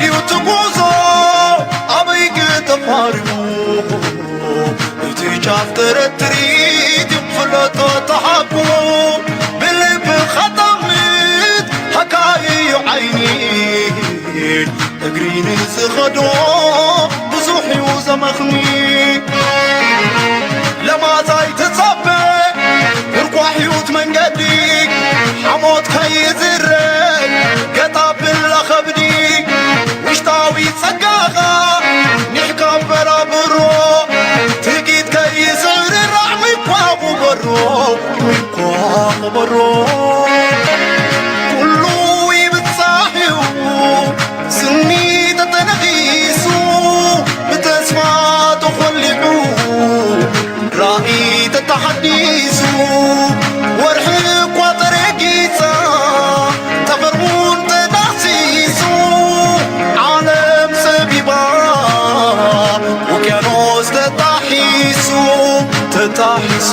እዩ እቲ ጉዞ ኣበይ ክተፋርዩ እቲ ጫፍ ጥርጥሪት እዩ ክፍለጦ ተሓቁ ብልቢ ኸጠምት ሃካይ እዩ ዓይኒ እግሪ ንዝኸዶ ብዙሕ እዩ ዘመኽኒ ለማዛይ ትጸበ ብርኳሕ ህይወት መንገዲ ሓሞት ከይዝረግ ገጣ ብላ ኸብዲ ውሽጣዊ ጸጋኻ ኒሕካ በራብሮ ትጊት ከይዝርራዕ ምኳ ቁበሮ ምኳ ቁበሮ ኩሉ ይብጻሕ እዩ ስኒ ተተነኺሱ ብተስፋ ተኾሊዑ ራእይ ተተሓዲሱ ወርሒ እኳ ተረጊጻ ጠፈር እውን ተዳህሲሱ ዓለም ጸቢባ ውቅያኖስ ተጣሒሱ ተጣሒሱ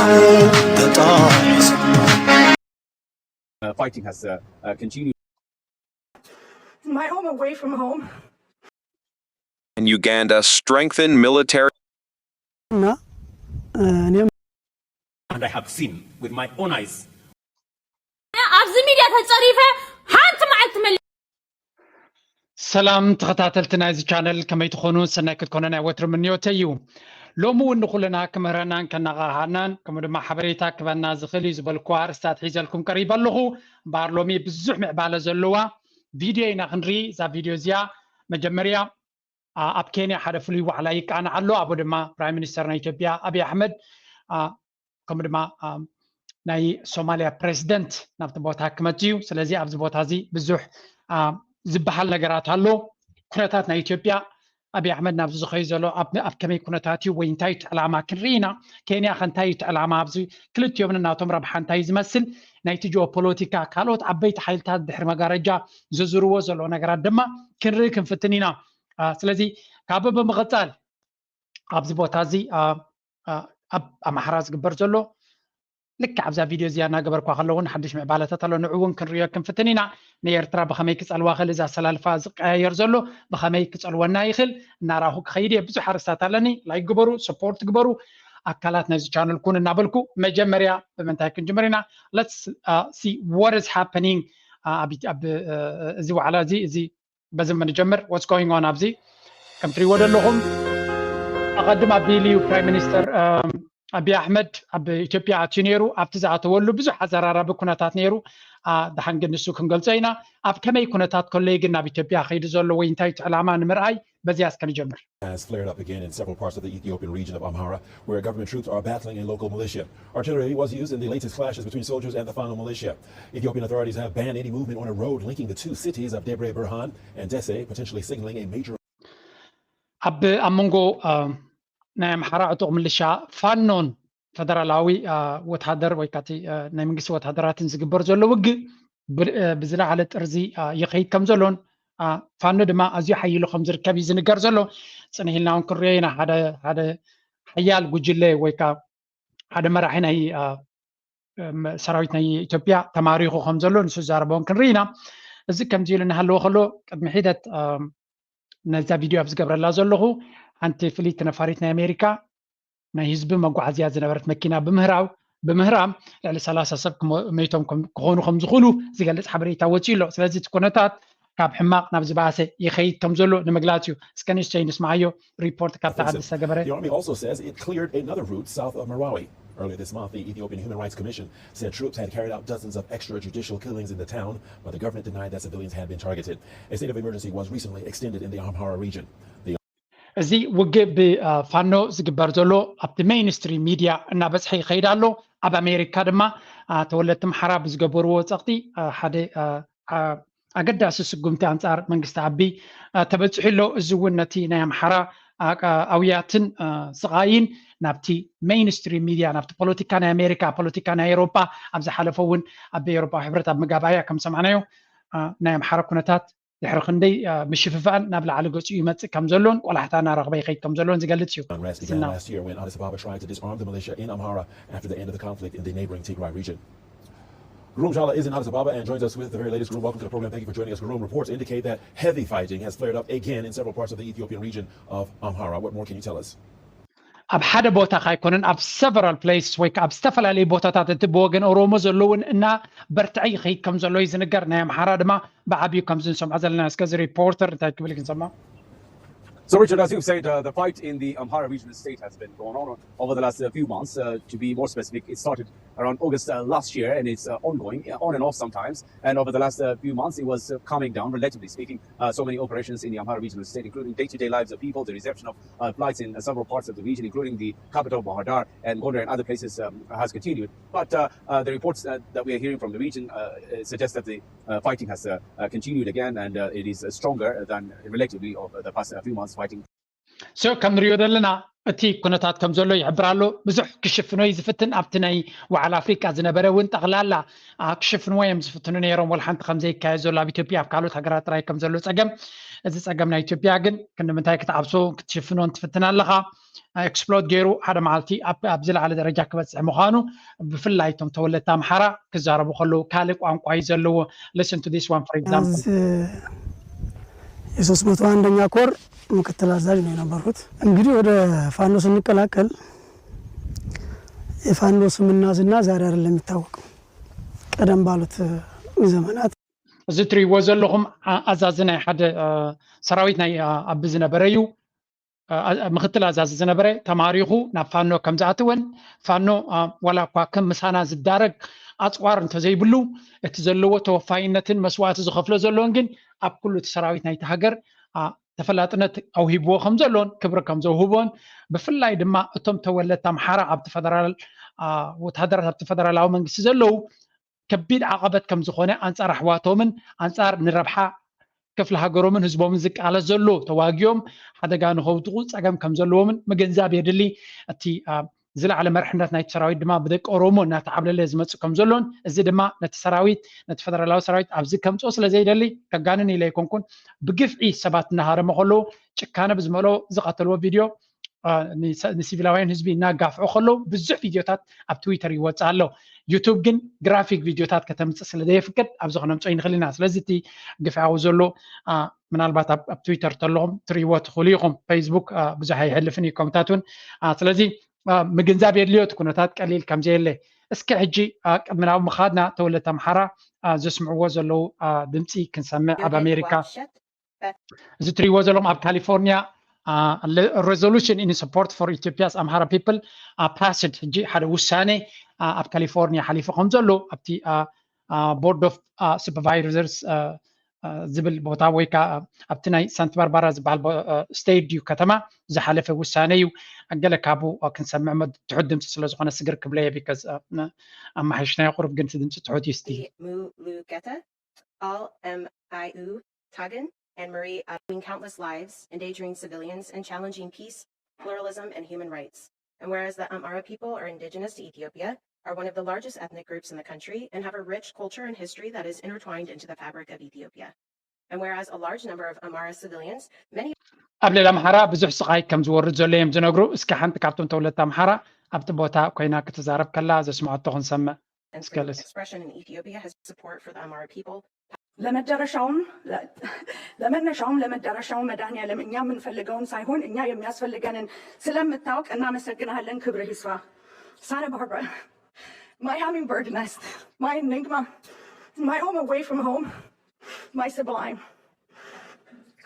ተጣሒሱ Uh, fighting has uh, uh, continued. My home away from home. In Uganda, strengthen military. እና እኔም And I have seen with my own eyes. ኣብዚ ሚድያ ተፀሪፈ ሓንቲ መዓልቲ መለ ሰላም ተኸታተልቲ ናይዚ ቻነል ከመይ ትኾኑ? ሰናይ ክትኮነ ናይ ወትሩ ምንዮተይ እዩ። ሎሚ እውን ንኹልና ክምህረናን ከነቓቕሓናን ከምኡ ድማ ሓበሬታ ክበና ዝኽእል እዩ ዝበልኩ ኣርእስታት ሒዘልኩም ቀሪበ ኣለኹ። እምበኣር ሎሚ ብዙሕ ምዕባለ ዘለዋ ቪድዮ ኢና ክንርኢ። እዛ ቪድዮ እዚኣ መጀመርያ ኣብ ኬንያ ሓደ ፍሉይ ዋዕላ ይቃናዕ ኣሎ። ኣብኡ ድማ ፕራይም ሚኒስተር ናይ ኢትዮጵያ ኣብይ ኣሕመድ ከምኡ ድማ ናይ ሶማልያ ፕሬዚደንት ናብቲ ቦታ ክመጽእ እዩ። ስለዚ ኣብዚ ቦታ እዚ ብዙሕ ዝበሃል ነገራት ኣሎ። ኩነታት ናይ ኢትዮጵያ ኣብይ ኣሕመድ ናብዚ ዝኸዩ ዘሎ ኣብ ከመይ ኩነታት እዩ ወይ እንታይ እቲ ዕላማ ክንርኢ ኢና። ኬንያ ከ እንታይ እቲ ዕላማ ኣብዚ ክልቲኦም ንናቶም ረብሓ እንታይ ዝመስል ናይቲ ጂኦፖለቲካ ካልኦት ዓበይቲ ሓይልታት ድሕሪ መጋረጃ ዝዝርዎ ዘሎ ነገራት ድማ ክንርኢ ክንፍትን ኢና። ስለዚ ካብ ብምቕፃል ኣብዚ ቦታ እዚ ኣብ ኣምሓራ ዝግበር ዘሎ ልክዕ ኣብዛ ቪድዮ እዚኣ እናገበርኳ ከለውን ሓድሽ ምዕባለታት ኣሎ። ንዑ እውን ክንሪኦ ክንፍትን ኢና። ንኤርትራ ብኸመይ ክጸልዋ ክእል እዚ ኣሰላልፋ ዝቀያየር ዘሎ ብኸመይ ክጸልወና ይኽእል እናራኹ ክኸይድ እየ። ብዙሕ ኣርስታት ኣለኒ። ላይክ ግበሩ፣ ሰፖርት ግበሩ፣ ኣካላት ናይዚ ቻነል ኩን እናበልኩ መጀመርያ ብምንታይ ክንጅምር ኢና? Let's see what is happening ኣብ እዚ ዋዕላ እዚ እዚ በዚ ምንጀምር what's going on ኣብዚ ከም ትሪእዎ ዘለኹም ኣቐድም ኣቢሉ እዩ ፕራይም ሚኒስተር ኣቢ ኣሕመድ ኣብ ኢትዮጵያ ኣትዩ ነይሩ። ኣብቲ ዝኣተወሉ ብዙሕ ኣዘራራቢ ኩነታት ነይሩ። ደሓን ግን ንሱ ክንገልጾ ኢና። ኣብ ከመይ ኩነታት ከሎ እዩ ግን ናብ ኢትዮጵያ ከይዱ ዘሎ ወይ እንታይ እቲ ዕላማ ንምርኣይ በዚያ እስከ ንጀምር። Has flared up again in several parts of the Ethiopian region of Amhara, where government troops are battling a local militia. Artillery was used in the latest clashes between soldiers and the Fano militia. Ethiopian authorities have banned any movement on a road linking the two cities of Debre Birhan and Dese, potentially signaling a major ኣብ ኣብ መንጎ ናይ ኣምሓራ ዕጡቕ ምልሻ ፋኖን ፈደራላዊ ወታደር ወይ ካቲ ናይ መንግስቲ ወታደራትን ዝግበር ዘሎ ውግእ ብዝለዓለ ጥርዚ ይኸይድ ከም ዘሎን ፋኖ ድማ ኣዝዩ ሓይሉ ከም ዝርከብ እዩ ዝንገር ዘሎ። ፅንሕ ኢልና እውን ክንሪኦ ኢና ሓደ ሓደ ሓያል ጉጅለ ወይ ከዓ ሓደ መራሒ ናይ ሰራዊት ናይ ኢትዮጵያ ተማሪኹ ከም ዘሎ ንሱ ዝዛረቦን ክንርኢ ኢና። እዚ ከምዚ ኢሉ እናሃለወ ከሎ ቅድሚ ሒደት ነዛ ቪድዮ ኣብ ዝገብረላ ዘለኹ ሓንቲ ፍልይቲ ነፋሪት ናይ ኣሜሪካ ናይ ህዝቢ መጓዓዝያ ዝነበረት መኪና ብምህራው ብምህራም ልዕሊ ሰላሳ ሰብ መይቶም ክኾኑ ከም ዝኽእሉ ዝገልፅ ሓበሬታ ወፂኡ ኣሎ። ስለዚ እቲ ኩነታት ካብ ሕማቕ ናብ ዝበኣሰ ይኸይድ ከም ዘሎ ንምግላፅ እዩ። እስከ ንእሽተይ ንስምዓዮ ሪፖርት ካብቲ ዓዲ ዝተገበረ። The army also says it cleared another route south of Marawi. Earlier this month, the Ethiopian Human Rights Commission said troops had carried out dozens of extrajudicial killings in the town, but the government denied that civilians had been targeted. A state of emergency was recently extended in the Amhara region. The እዚ ውግእ ብፋኖ ዝግበር ዘሎ ኣብቲ ሜይንስትሪም ሚድያ እናበዝሐ ይኸይድ ኣሎ። ኣብ ኣሜሪካ ድማ ተወለድቲ ኣምሓራ ብዝገበርዎ ፀቕጢ ሓደ ኣገዳሲ ስጉምቲ ኣንፃር መንግስቲ ኣቢ ተበፂሑ ኣሎ። እዚ እውን ነቲ ናይ ኣምሓራ ኣውያትን ስቓይን ናብቲ ሜይንስትሪም ሚድያ ናብቲ ፖለቲካ ናይ ኣሜሪካ ፖለቲካ ናይ ኤሮፓ ኣብ ዝሓለፈ እውን ኣብ ኤሮፓ ሕብረት ኣብ ምጋባያ ከም ሰማዕናዮ ናይ ኣምሓራ ኩነታት ድሕሪ ክንደይ ምሽፍፋን ናብ ላዕሊ ገፂኡ ይመፅእ ከም ዘሎን ቆላሕታ እናረኽበ ይኸይድ ከም ዘሎን ዝገልፅ እዩ። Unrest began last year when Addis Ababa tried to disarm the militia in Amhara after the end of the conflict in the neighboring Tigray region. Gurum Jala is in Addis Ababa and joins us with the very latest. Gurum, welcome to the program. Thank you for joining us. Gurum, reports indicate that heavy fighting has flared up again in several parts of the Ethiopian region of Amhara. What more can you tell us? ኣብ ሓደ ቦታ ካይኮነን ኣብ several places ወይ ኣብ ዝተፈላለዩ ቦታታት እቲ ብወገን ኦሮሞ ዘለውን እና በርትዐ ይኸይድ ከም ዘሎ እዩ ዝንገር። ናይ ኣምሓራ ድማ ብዓብዩ ከምዚ ንሰምዖ ዘለና እስከ እዚ ሪፖርተር እንታይ ክብል ክንሰማ። So, Richard, as you've said, uh, the fight in the Amhara regional state has been going on over the last uh, few months. Uh, to be more specific, it started around August uh, last year and it's uh, ongoing, uh, on and off sometimes. And over the last uh, few months, it was uh, calming down, relatively speaking. Uh, so many operations in the Amhara regional state, including day to day lives of people, the reception of uh, flights in uh, several parts of the region, including the capital, Bahir Dar, and Gondar and other places, um, has continued. But uh, uh, the reports uh, that we are hearing from the region uh, uh, suggest that the uh, fighting has uh, uh, continued again and uh, it is uh, stronger than relatively of the past uh, few months fighting. So ከም ንሪኦ ዘለና እቲ ኩነታት ከም ዘሎ ይሕብር ኣሎ። ብዙሕ ክሽፍኖ እዩ ዝፍትን። ኣብቲ ናይ ወዓል ኣፍሪቃ ዝነበረ እውን ጠቕላላ ክሽፍንዎ እዮም ዝፍትኑ ነይሮም። ወላ ሓንቲ ከም ዘይካየድ ዘሎ ኣብ ኢትዮጵያ ኣብ ካልኦት ሃገራት ጥራይ ከም ዘሎ ጸገም፣ እዚ ጸገም ናይ ኢትዮጵያ ግን ክንዲ ምንታይ ክትዓብሶ ክትሽፍኖን ትፍትን ኣለኻ። ኤክስፕሎድ ገይሩ ሓደ መዓልቲ ኣብ ዝለዓለ ደረጃ ክበፅሕ ምዃኑ ብፍላይ እቶም ተወለድቲ ኣምሓራ ክዛረቡ ከለዉ ካልእ ቋንቋ እዩ ዘለዎ። Listen to this one, for example. የሶስት መቶ አንደኛ ኮር ምክትል አዛዥ ነው የነበርኩት። እንግዲህ ወደ ፋኖ ስንቀላቀል የፋኖ ስምና ዝና ዛሬ አይደለም የሚታወቀው። ቀደም ባሉት ዘመናት እዚ ትሪእዎ ዘለኹም ኣዛዚ ናይ ሓደ ሰራዊት ናይ ኣቢ ዝነበረ እዩ። ምክትል ኣዛዚ ዝነበረ ተማሪኹ ናብ ፋኖ ከም ዝኣትወን ፋኖ ዋላ እኳ ከም ምሳና ዝዳረግ ኣፅዋር እንተዘይብሉ እቲ ዘለዎ ተወፋይነትን መስዋእቲ ዝኸፍሎ ዘለዎን ግን ኣብ ኩሉ እቲ ሰራዊት ናይቲ ሃገር ተፈላጥነት ኣውሂብዎ ከም ዘሎን ክብሪ ከም ዘውህቦን ብፍላይ ድማ እቶም ተወለድቲ ኣምሓራ ኣብቲ ፈደራል ወታደራት ኣብቲ ፈደራላዊ መንግስቲ ዘለዉ ከቢድ ዓቐበት ከም ዝኾነ ኣንፃር ኣሕዋቶምን ኣንፃር ንረብሓ ክፍለ ሃገሮምን ህዝቦምን ዝቃለስ ዘሎ ተዋጊኦም ሓደጋ ንኸውድቑ ፀገም ከም ዘለዎምን ምግንዛብ የድሊ። እቲ ዝለዓለ መርሕነት ናይቲ ሰራዊት ድማ ብደቂ ኦሮሞ እናተዓብለለ ዝመፅእ ከም ዘሎን እዚ ድማ ነቲ ሰራዊት ነቲ ፈደራላዊ ሰራዊት ኣብዚ ከምፅኦ ስለ ዘይደሊ ከጋንን ኢለ ኣይኮንኩን ብግፍዒ ሰባት እናሃረመ ከለዉ ጭካነ ብዝመልኦ ዝቐተልዎ ቪድዮ ንሲቪላውያን ህዝቢ እናጋፍዑ ከለዉ ብዙሕ ቪድዮታት ኣብ ትዊተር ይወፅእ ኣሎ። ዩቱብ ግን ግራፊክ ቪድዮታት ከተምፅእ ስለ ዘየፍቅድ ኣብዚ ከነምፅኦ ይንኽእል ኢና። ስለዚ እቲ ግፍዓዊ ዘሎ ምናልባት ኣብ ትዊተር ተለኹም ትርእይዎ ትኽእሉ ኢኹም። ፌስቡክ ብዙሕ ኣይሕልፍን እዩ ከምታት እውን ስለዚ ምግንዛብ የድልዮ እቲ ኩነታት ቀሊል ከምዘየለ እስከ ሕጂ ቅድሚ ናብ ምኻድና ተወለድቲ ኣምሓራ ዘስምዕዎ ዘለዉ ድምፂ ክንሰምዕ ኣብ ኣሜሪካ እዚ ትሪእዎ ዘለኹም ኣብ ካሊፎርኒያ resolution in support for Ethiopia's Amhara people passed ሕጂ ሓደ ውሳኔ ኣብ ካሊፎርኒያ ሓሊፉ ከም ዘሎ ኣብቲ board of supervisors ዝብል ቦታ ወይ ከዓ ኣብቲ ናይ ሳንት ባርባራ ዝበሃል state ድዩ ከተማ ዝሓለፈ ውሳነ እዩ። ገለ ካብኡ ክንሰምዕ ትሑት ድምፂ ስለዝኾነ ስግር ክብለየ because ኣመሓይሽናዮ ቁሩብ ግን ድምፂ ትሑት እዩ። ስቲ Al Miu Tagan and Marie are countless lives, endangering civilians and challenging peace, pluralism, and human rights. And whereas the Amhara people are indigenous to Ethiopia, are one of the largest ethnic groups in the country, and have a rich culture and history that is intertwined into the fabric of Ethiopia. And whereas a large number of Amhara civilians, many ኣብ ልዕሊ ኣምሓራ ብዙሕ ስቓይ ከም ዝወርድ ዘሎ እዮም ዝነግሩ። እስከ ሓንቲ ካብቶም ተወለድቲ ኣምሓራ ኣብቲ ቦታ ኮይና ክትዛረብ ከላ ዘስምዐቶ ክንሰምዕ። and freedom of expression in Ethiopia has support for the Amhara people. ለመዳረሻውም ለመነሻውም ለመዳረሻውም መድኃኔዓለም እኛ የምንፈልገውን ሳይሆን እኛ የሚያስፈልገንን ስለምታውቅ እናመሰግናለን። ክብር ይስፋ። Santa Barbara, my hummingbird nest, my enigma, my home away from home, my sublime.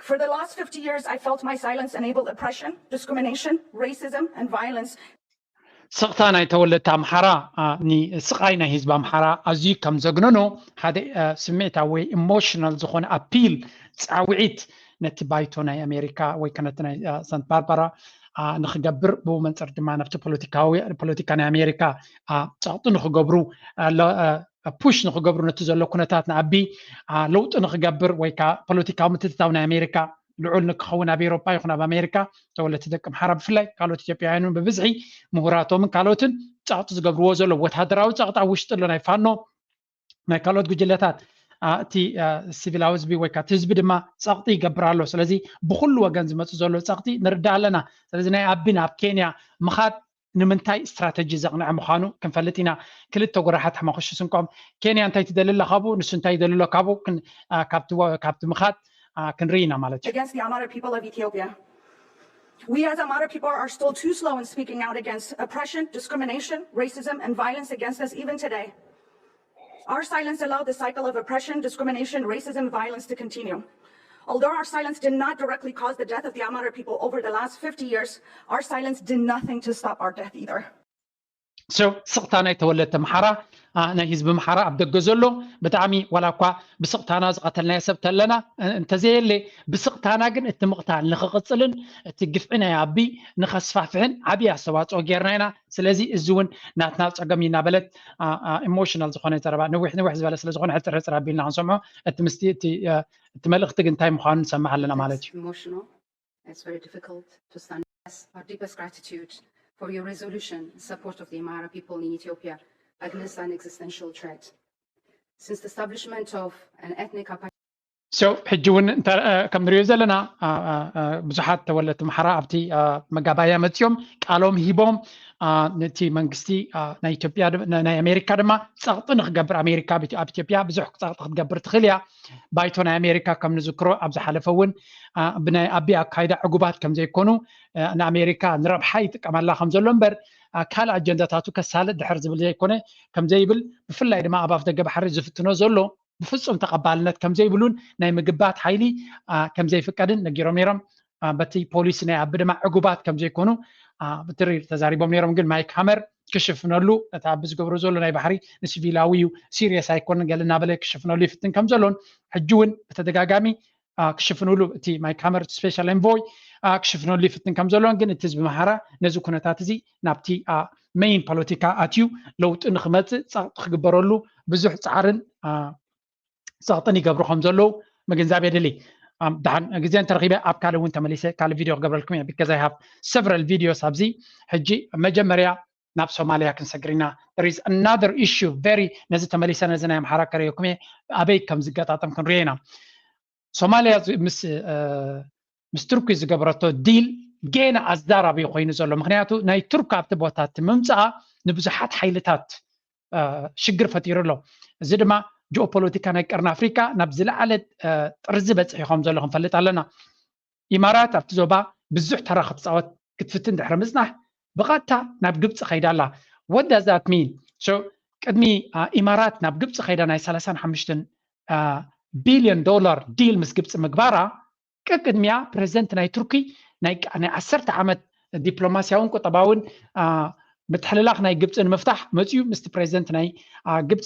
For the last fifty years, I felt my silence enabled oppression, discrimination, racism, and violence. ስቕታ ናይ ተወለድቲ ኣምሓራ ንስቓይ ናይ ህዝቢ ኣምሓራ ኣዝዩ ከም ዘግነኖ ሓደ ስምዒታዊ ወይ ኢሞሽናል ዝኾነ ኣፒል ፃውዒት ነቲ ባይቶ ናይ ኣሜሪካ ወይ ከነቲ ናይ ሳንት ባርባራ ንክገብር ብኡ መንፅር ድማ ናብቲ ፖለቲካዊ ፖለቲካ ናይ ኣሜሪካ ፀቕጢ ንክገብሩ ፑሽ ንክገብሩ ነቲ ዘሎ ኩነታት ንኣቢ ለውጢ ንክገብር ወይ ከዓ ፖለቲካዊ ምትትታው ናይ ኣሜሪካ ልዑል ንክኸውን ኣብ ኤሮጳ ይኹን ኣብ ኣሜሪካ ተወለድቲ ደቂ ኣምሓራ ብፍላይ ካልኦት ኢትዮጵያውያን እውን ብብዝሒ ምሁራቶምን ካልኦትን ጸቕጢ ዝገብርዎ ዘሎ ወታደራዊ ጸቕጢ ኣብ ውሽጢ ኣሎ ናይ ፋኖ ናይ ካልኦት ጉጅለታት እቲ ሲቪላዊ ህዝቢ ወይ ከዓ ህዝቢ ድማ ጸቕጢ ይገብር ኣሎ። ስለዚ ብኩሉ ወገን ዝመፅእ ዘሎ ጸቕጢ ንርዳእ ኣለና። ስለዚ ናይ ኣቢ ናብ ኬንያ ምኻድ ንምንታይ ስትራተጂ ዘቕንዐ ምዃኑ ክንፈልጥ ኢና። ክልተ ጎራሓት ሕመኹሺ ስንቆም ኬንያ እንታይ ትደሊ ኣላ ካብኡ፣ ንሱ እንታይ ይደሊ ኣሎ ካብኡ፣ ካብቲ ምኻድ ክንርኢ ኢና ማለት እዩ። We as Amhara people are still too slow in speaking out against oppression, discrimination, racism, and violence against us even today. Our silence allowed the cycle of oppression, discrimination, racism, violence to continue. Although our silence did not directly cause the death of the Amhara people over the last fifty years, our silence did nothing to stop our death either. So ስቕታ ናይ ተወለድቲ ኣምሓራ፣ ናይ ህዝቢ ኣምሓራ ኣብ ደገ ዘሎ፣ ብጣዕሚ ዋላ እኳ ብስቕታና ዝቐተልናዮ ሰብ ተለና እንተዘየለ፣ ብስቕታና ግን እቲ ምቕታል ንኽቕፅልን እቲ ግፍዒ ናይ ኣቢ ንኸስፋፍሕን ዓብዪ ኣስተዋፅኦ ጌርና ኢና። ስለዚ እዚ እውን ናትና ፀገም እዩ እናበለት ኢሞሽናል ዝኾነ ዘረባ፣ ንውሕ ንውሕ ዝበለ ስለ ዝኾነ ሕፅር ሕፅር ኣቢልና ክንሰምዖ፣ እቲ ምስቲ እቲ መልእኽቲ ግን እንታይ ምዃኑ ንሰምዕ ኣለና ማለት እዩ። It's very difficult to stand. Our deepest gratitude for your resolution in support of the Amhara people in Ethiopia against an existential threat. Since the establishment of an ethnic apartheid So ሕጂ እውን ከም ንሪኦ ዘለና ብዙሓት ተወለድቲ ኣምሓራ ኣብቲ መጋባእያ መፂኦም ቃሎም ሂቦም፣ ነቲ መንግስቲ ናይ ኢትዮጵያ ናይ ኣሜሪካ ድማ ፀቕጢ ንክገብር፣ ኣሜሪካ ኣብ ኢትዮጵያ ብዙሕ ፀቕጢ ክትገብር ትኽእል እያ። ባይቶ ናይ ኣሜሪካ ከም ንዝክሮ ኣብ ዝሓለፈ እውን ብናይ ኣቢ ኣካይዳ ዕጉባት ከም ዘይኮኑ፣ ንኣሜሪካ ንረብሓ ይጥቀመላ ከም ዘሎ እምበር ካልእ ኣጀንዳታቱ ከሳልጥ ድሕር ዝብል ዘይኮነ ከም ዘይብል፣ ብፍላይ ድማ ኣብ ኣፍደገ ባሕሪ ዝፍትኖ ዘሎ ብፍፁም ተቐባልነት ከም ዘይብሉን ናይ ምግባት ሓይሊ ከም ዘይፍቀድን ነጊሮም ነይሮም። በቲ ፖሊሲ ናይ ኣቢ ድማ ዕጉባት ከም ዘይኮኑ ብትሪ ተዛሪቦም ነይሮም። ግን ማይክ ሃመር ክሽፍነሉ፣ ነቲ ኣቢ ዝገብሮ ዘሎ ናይ ባሕሪ ንሲቪላዊ እዩ፣ ሲሪየስ ኣይኮነን ገለ እናበለ ክሽፍነሉ ይፍትን ከም ዘሎን ሕጂ እውን ብተደጋጋሚ ክሽፍንሉ፣ እቲ ማይክ ሃመር ስፔሻል ኤንቮይ ክሽፍነሉ ይፍትን ከም ዘሎን፣ ግን እቲ ህዝቢ ኣምሓራ ነዚ ኩነታት እዚ ናብቲ ሜይን ፖለቲካ ኣትዩ ለውጢ ንክመፅእ ፀቕጢ ክግበረሉ ብዙሕ ፃዕርን ፀቕጥን ይገብሩ ከም ዘለዉ ምግንዛብ የድሊ። ደሓን ግዜ እንተረኺበ ኣብ ካልእ እውን ተመሊሰ ካልእ ቪድዮ ክገብረልኩም እየ። Because I have several videos ኣብዚ። ሕጂ መጀመርያ ናብ ሶማልያ ክንሰግር ኢና። There is another issue very፣ ነዚ ተመሊሰ ነዚ ናይ ኣምሓራ ከርእየኩም እየ፣ ኣበይ ከም ዝገጣጠም ክንሪኦ ኢና። ሶማልያ ምስ ምስ ቱርኪ ዝገበረቶ ዲል ጌና ኣዛራቢ ኮይኑ ዘሎ፣ ምክንያቱ ናይ ቱርኪ ኣብቲ ቦታ እቲ ምምፅኣ ንብዙሓት ሓይልታት ሽግር ፈጢሩ ኣሎ። እዚ ድማ ጂኦፖለቲካ ናይ ቀርኒ ኣፍሪካ ናብ ዝለዓለ ጥርዚ በፂሑ ከም ዘሎ ክንፈልጥ ኣለና። ኢማራት ኣብቲ ዞባ ብዙሕ ተራ ክትፃወት ክትፍትን ድሕሪ ምፅናሕ ብቐጥታ ናብ ግብፂ ከይዳ ኣላ። What does that mean? So ቅድሚ ኢማራት ናብ ግብፂ ከይዳ ናይ ሰላሳን ሓሙሽተን ቢልዮን ዶላር ዲል ምስ ግብፂ ምግባራ፣ ቅድሚያ ፕሬዚደንት ናይ ቱርኪ ናይ ዓሰርተ ዓመት ዲፕሎማሲያውን ቁጠባውን ምትሕልላኽ ናይ ግብፂ ንምፍታሕ መፅዩ ምስቲ ፕሬዚደንት ናይ ግብፂ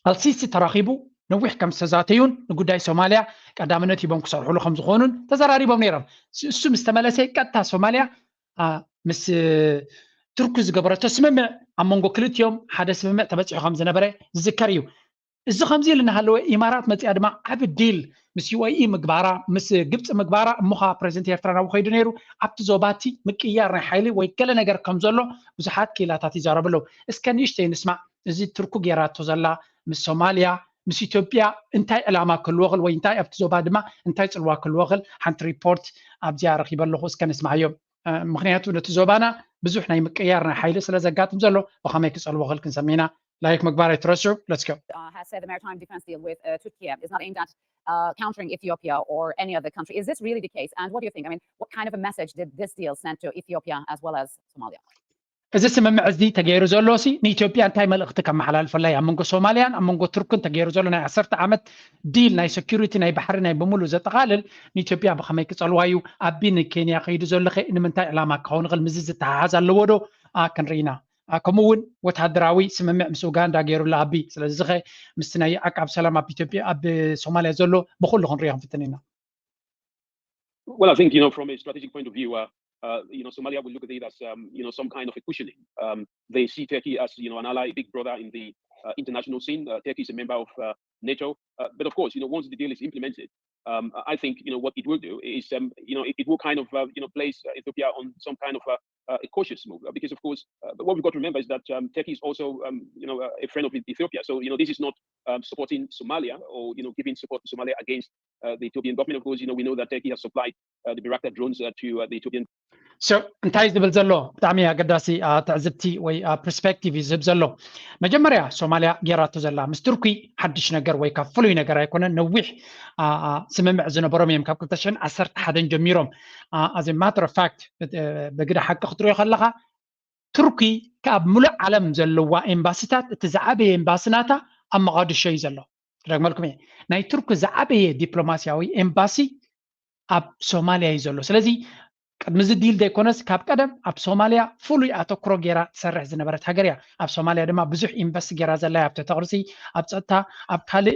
ኣልሲሲ ተራኺቡ ነዊሕ ከም ዝተዛተዩን ንጉዳይ ሶማልያ ቀዳምነት ሂቦም ክሰርሕሉ ከም ዝኾኑን ተዘራሪቦም ነይሮም። እሱ ምስ ተመለሰ ቀጥታ ሶማልያ ምስ ቱርኪ ዝገበረቶ ስምምዕ ኣብ መንጎ ክልቲኦም ሓደ ስምምዕ ተበፂሑ ከም ዝነበረ ዝዝከር እዩ። እዚ ከምዚ ኢሉ እናሃለወ ኢማራት መፂኣ ድማ ዓቢ ዲል ምስ ዩኤኢ ምግባራ ምስ ግብፂ ምግባራ እሞ ከዓ ፕሬዚደንት ኤርትራ ናብኡ ከይዱ ነይሩ። ኣብቲ ዞባቲ ምቅያር ናይ ሓይሊ ወይ ገለ ነገር ከም ዘሎ ብዙሓት ክኢላታት ይዛረቡ ኣለዉ። እስከ ንእሽተይ ንስማዕ። እዚ ቱርኩ ጌራቶ ዘላ ምስ ሶማልያ ምስ ኢትዮጵያ እንታይ ዕላማ ክህልዎ ክእል ወይ እንታይ ኣብቲ ዞባ ድማ እንታይ ፅልዋ ክህልዎ ክእል ሓንቲ ሪፖርት ኣብዚኣ ረኪበ ኣለኹ። እስከ ንስማዓዮ። ምክንያቱ ነቲ ዞባና ብዙሕ ናይ ምቅያር ናይ ሓይሊ ስለ ዘጋጥም ዘሎ ብከመይ ክፀልዎ ክእል ክንሰሚና ላይክ ምግባር ኣይትረስዑ። Let's go. Uh, has said the maritime defense deal with uh, Turkey is not aimed at uh, countering Ethiopia or any other country. Is this really the case? And what do you think? I mean, what kind of a message did this deal send to Ethiopia as well as Somalia? እዚ ስምምዕ እዚ ተገይሩ ዘሎ ሲ ንኢትዮጵያ እንታይ መልእኽቲ ከመሓላልፈላ እዩ? ኣብ መንጎ ሶማልያን ኣብ መንጎ ቱርክን ተገይሩ ዘሎ ናይ ዓሰርተ ዓመት ዲል ናይ ሴኩሪቲ ናይ ባሕሪ ናይ ብምሉ ዘጠቓልል ንኢትዮጵያ ብኸመይ ክጸልዋ እዩ? ኣቢ ንኬንያ ከይዱ ዘሎ ኸ ንምንታይ ዕላማ ክኸውን ይኽእል? ምስዚ ዝተሓሓዝ ኣለዎ ዶ? ክንርኢና። ከምኡ እውን ወታደራዊ ስምምዕ ምስ ኡጋንዳ ገይሩላ ኣቢ። ስለዚ ኸ ምስቲ ናይ ዓቃብ ሰላም ኣብ ኢትዮጵያ ኣብ ሶማልያ ዘሎ ብኹሉ ክንሪኦ ክንፍትን ኢና። Well, I think, you know, from a strategic point of view, uh, uh, you know, Somalia will look at it as, um, you know, some kind of a cushioning. Um, they see Turkey as, you know, an ally, big brother in the uh, international scene. Uh, Turkey is a member of uh, NATO. Uh, but of course, you know, once the deal is implemented, um, I think, you know, what it will do is, um, you know, it, it will kind of, uh, you know, place uh, Ethiopia on some kind of uh, uh, a cautious move. Uh, because, of course, uh, what we've got to remember is that um, Turkey is also, um, you know, uh, a friend of Ethiopia. So, you know, this is not um, supporting Somalia or, you know, giving support to Somalia against uh, the Ethiopian government. Of course, you know, we know that Turkey has supplied uh, the Bayraktar drones uh, to uh, the Ethiopian So እንታይ ዝብል ዘሎ ብጣዕሚ ኣገዳሲ ትዕዝብቲ ወይ ፐርስፔክቲቭ እዩ ዝህብ ዘሎ። መጀመርያ ሶማልያ ጌራቶ ዘላ ምስ ቱርኪ ሓድሽ ነገር ወይ ካብ ፍሉይ ነገር ኣይኮነን። ነዊሕ ስምምዕ ዝነበሮም እዮም ካብ ክልተ ሽሕን ዓሰርተ ሓደን ጀሚሮም። As a matter of fact ብግዳ ሓቂ ክትሪኦ ከለካ ቱርኪ ካብ ሙሉእ ዓለም ዘለዋ ኤምባሲታት እቲ ዝዓበየ ኤምባሲ ናታ ኣብ መቃድሾ እዩ ዘሎ። ክደግመልኩም እየ፣ ናይ ቱርኪ ዝዓበየ ዲፕሎማሲያዊ ኤምባሲ ኣብ ሶማልያ እዩ ዘሎ። ስለዚ ቅድሚ እዚ ዲል ዘይኮነስ ካብ ቀደም ኣብ ሶማልያ ፍሉይ ኣተኩሮ ገይራ ትሰርሕ ዝነበረት ሃገር እያ። ኣብ ሶማልያ ድማ ብዙሕ ኢንቨስት ገይራ ዘላ እያ። ኣብ ትሕቲ ቅርሲ፣ ኣብ ፀጥታ፣ ኣብ ካልእ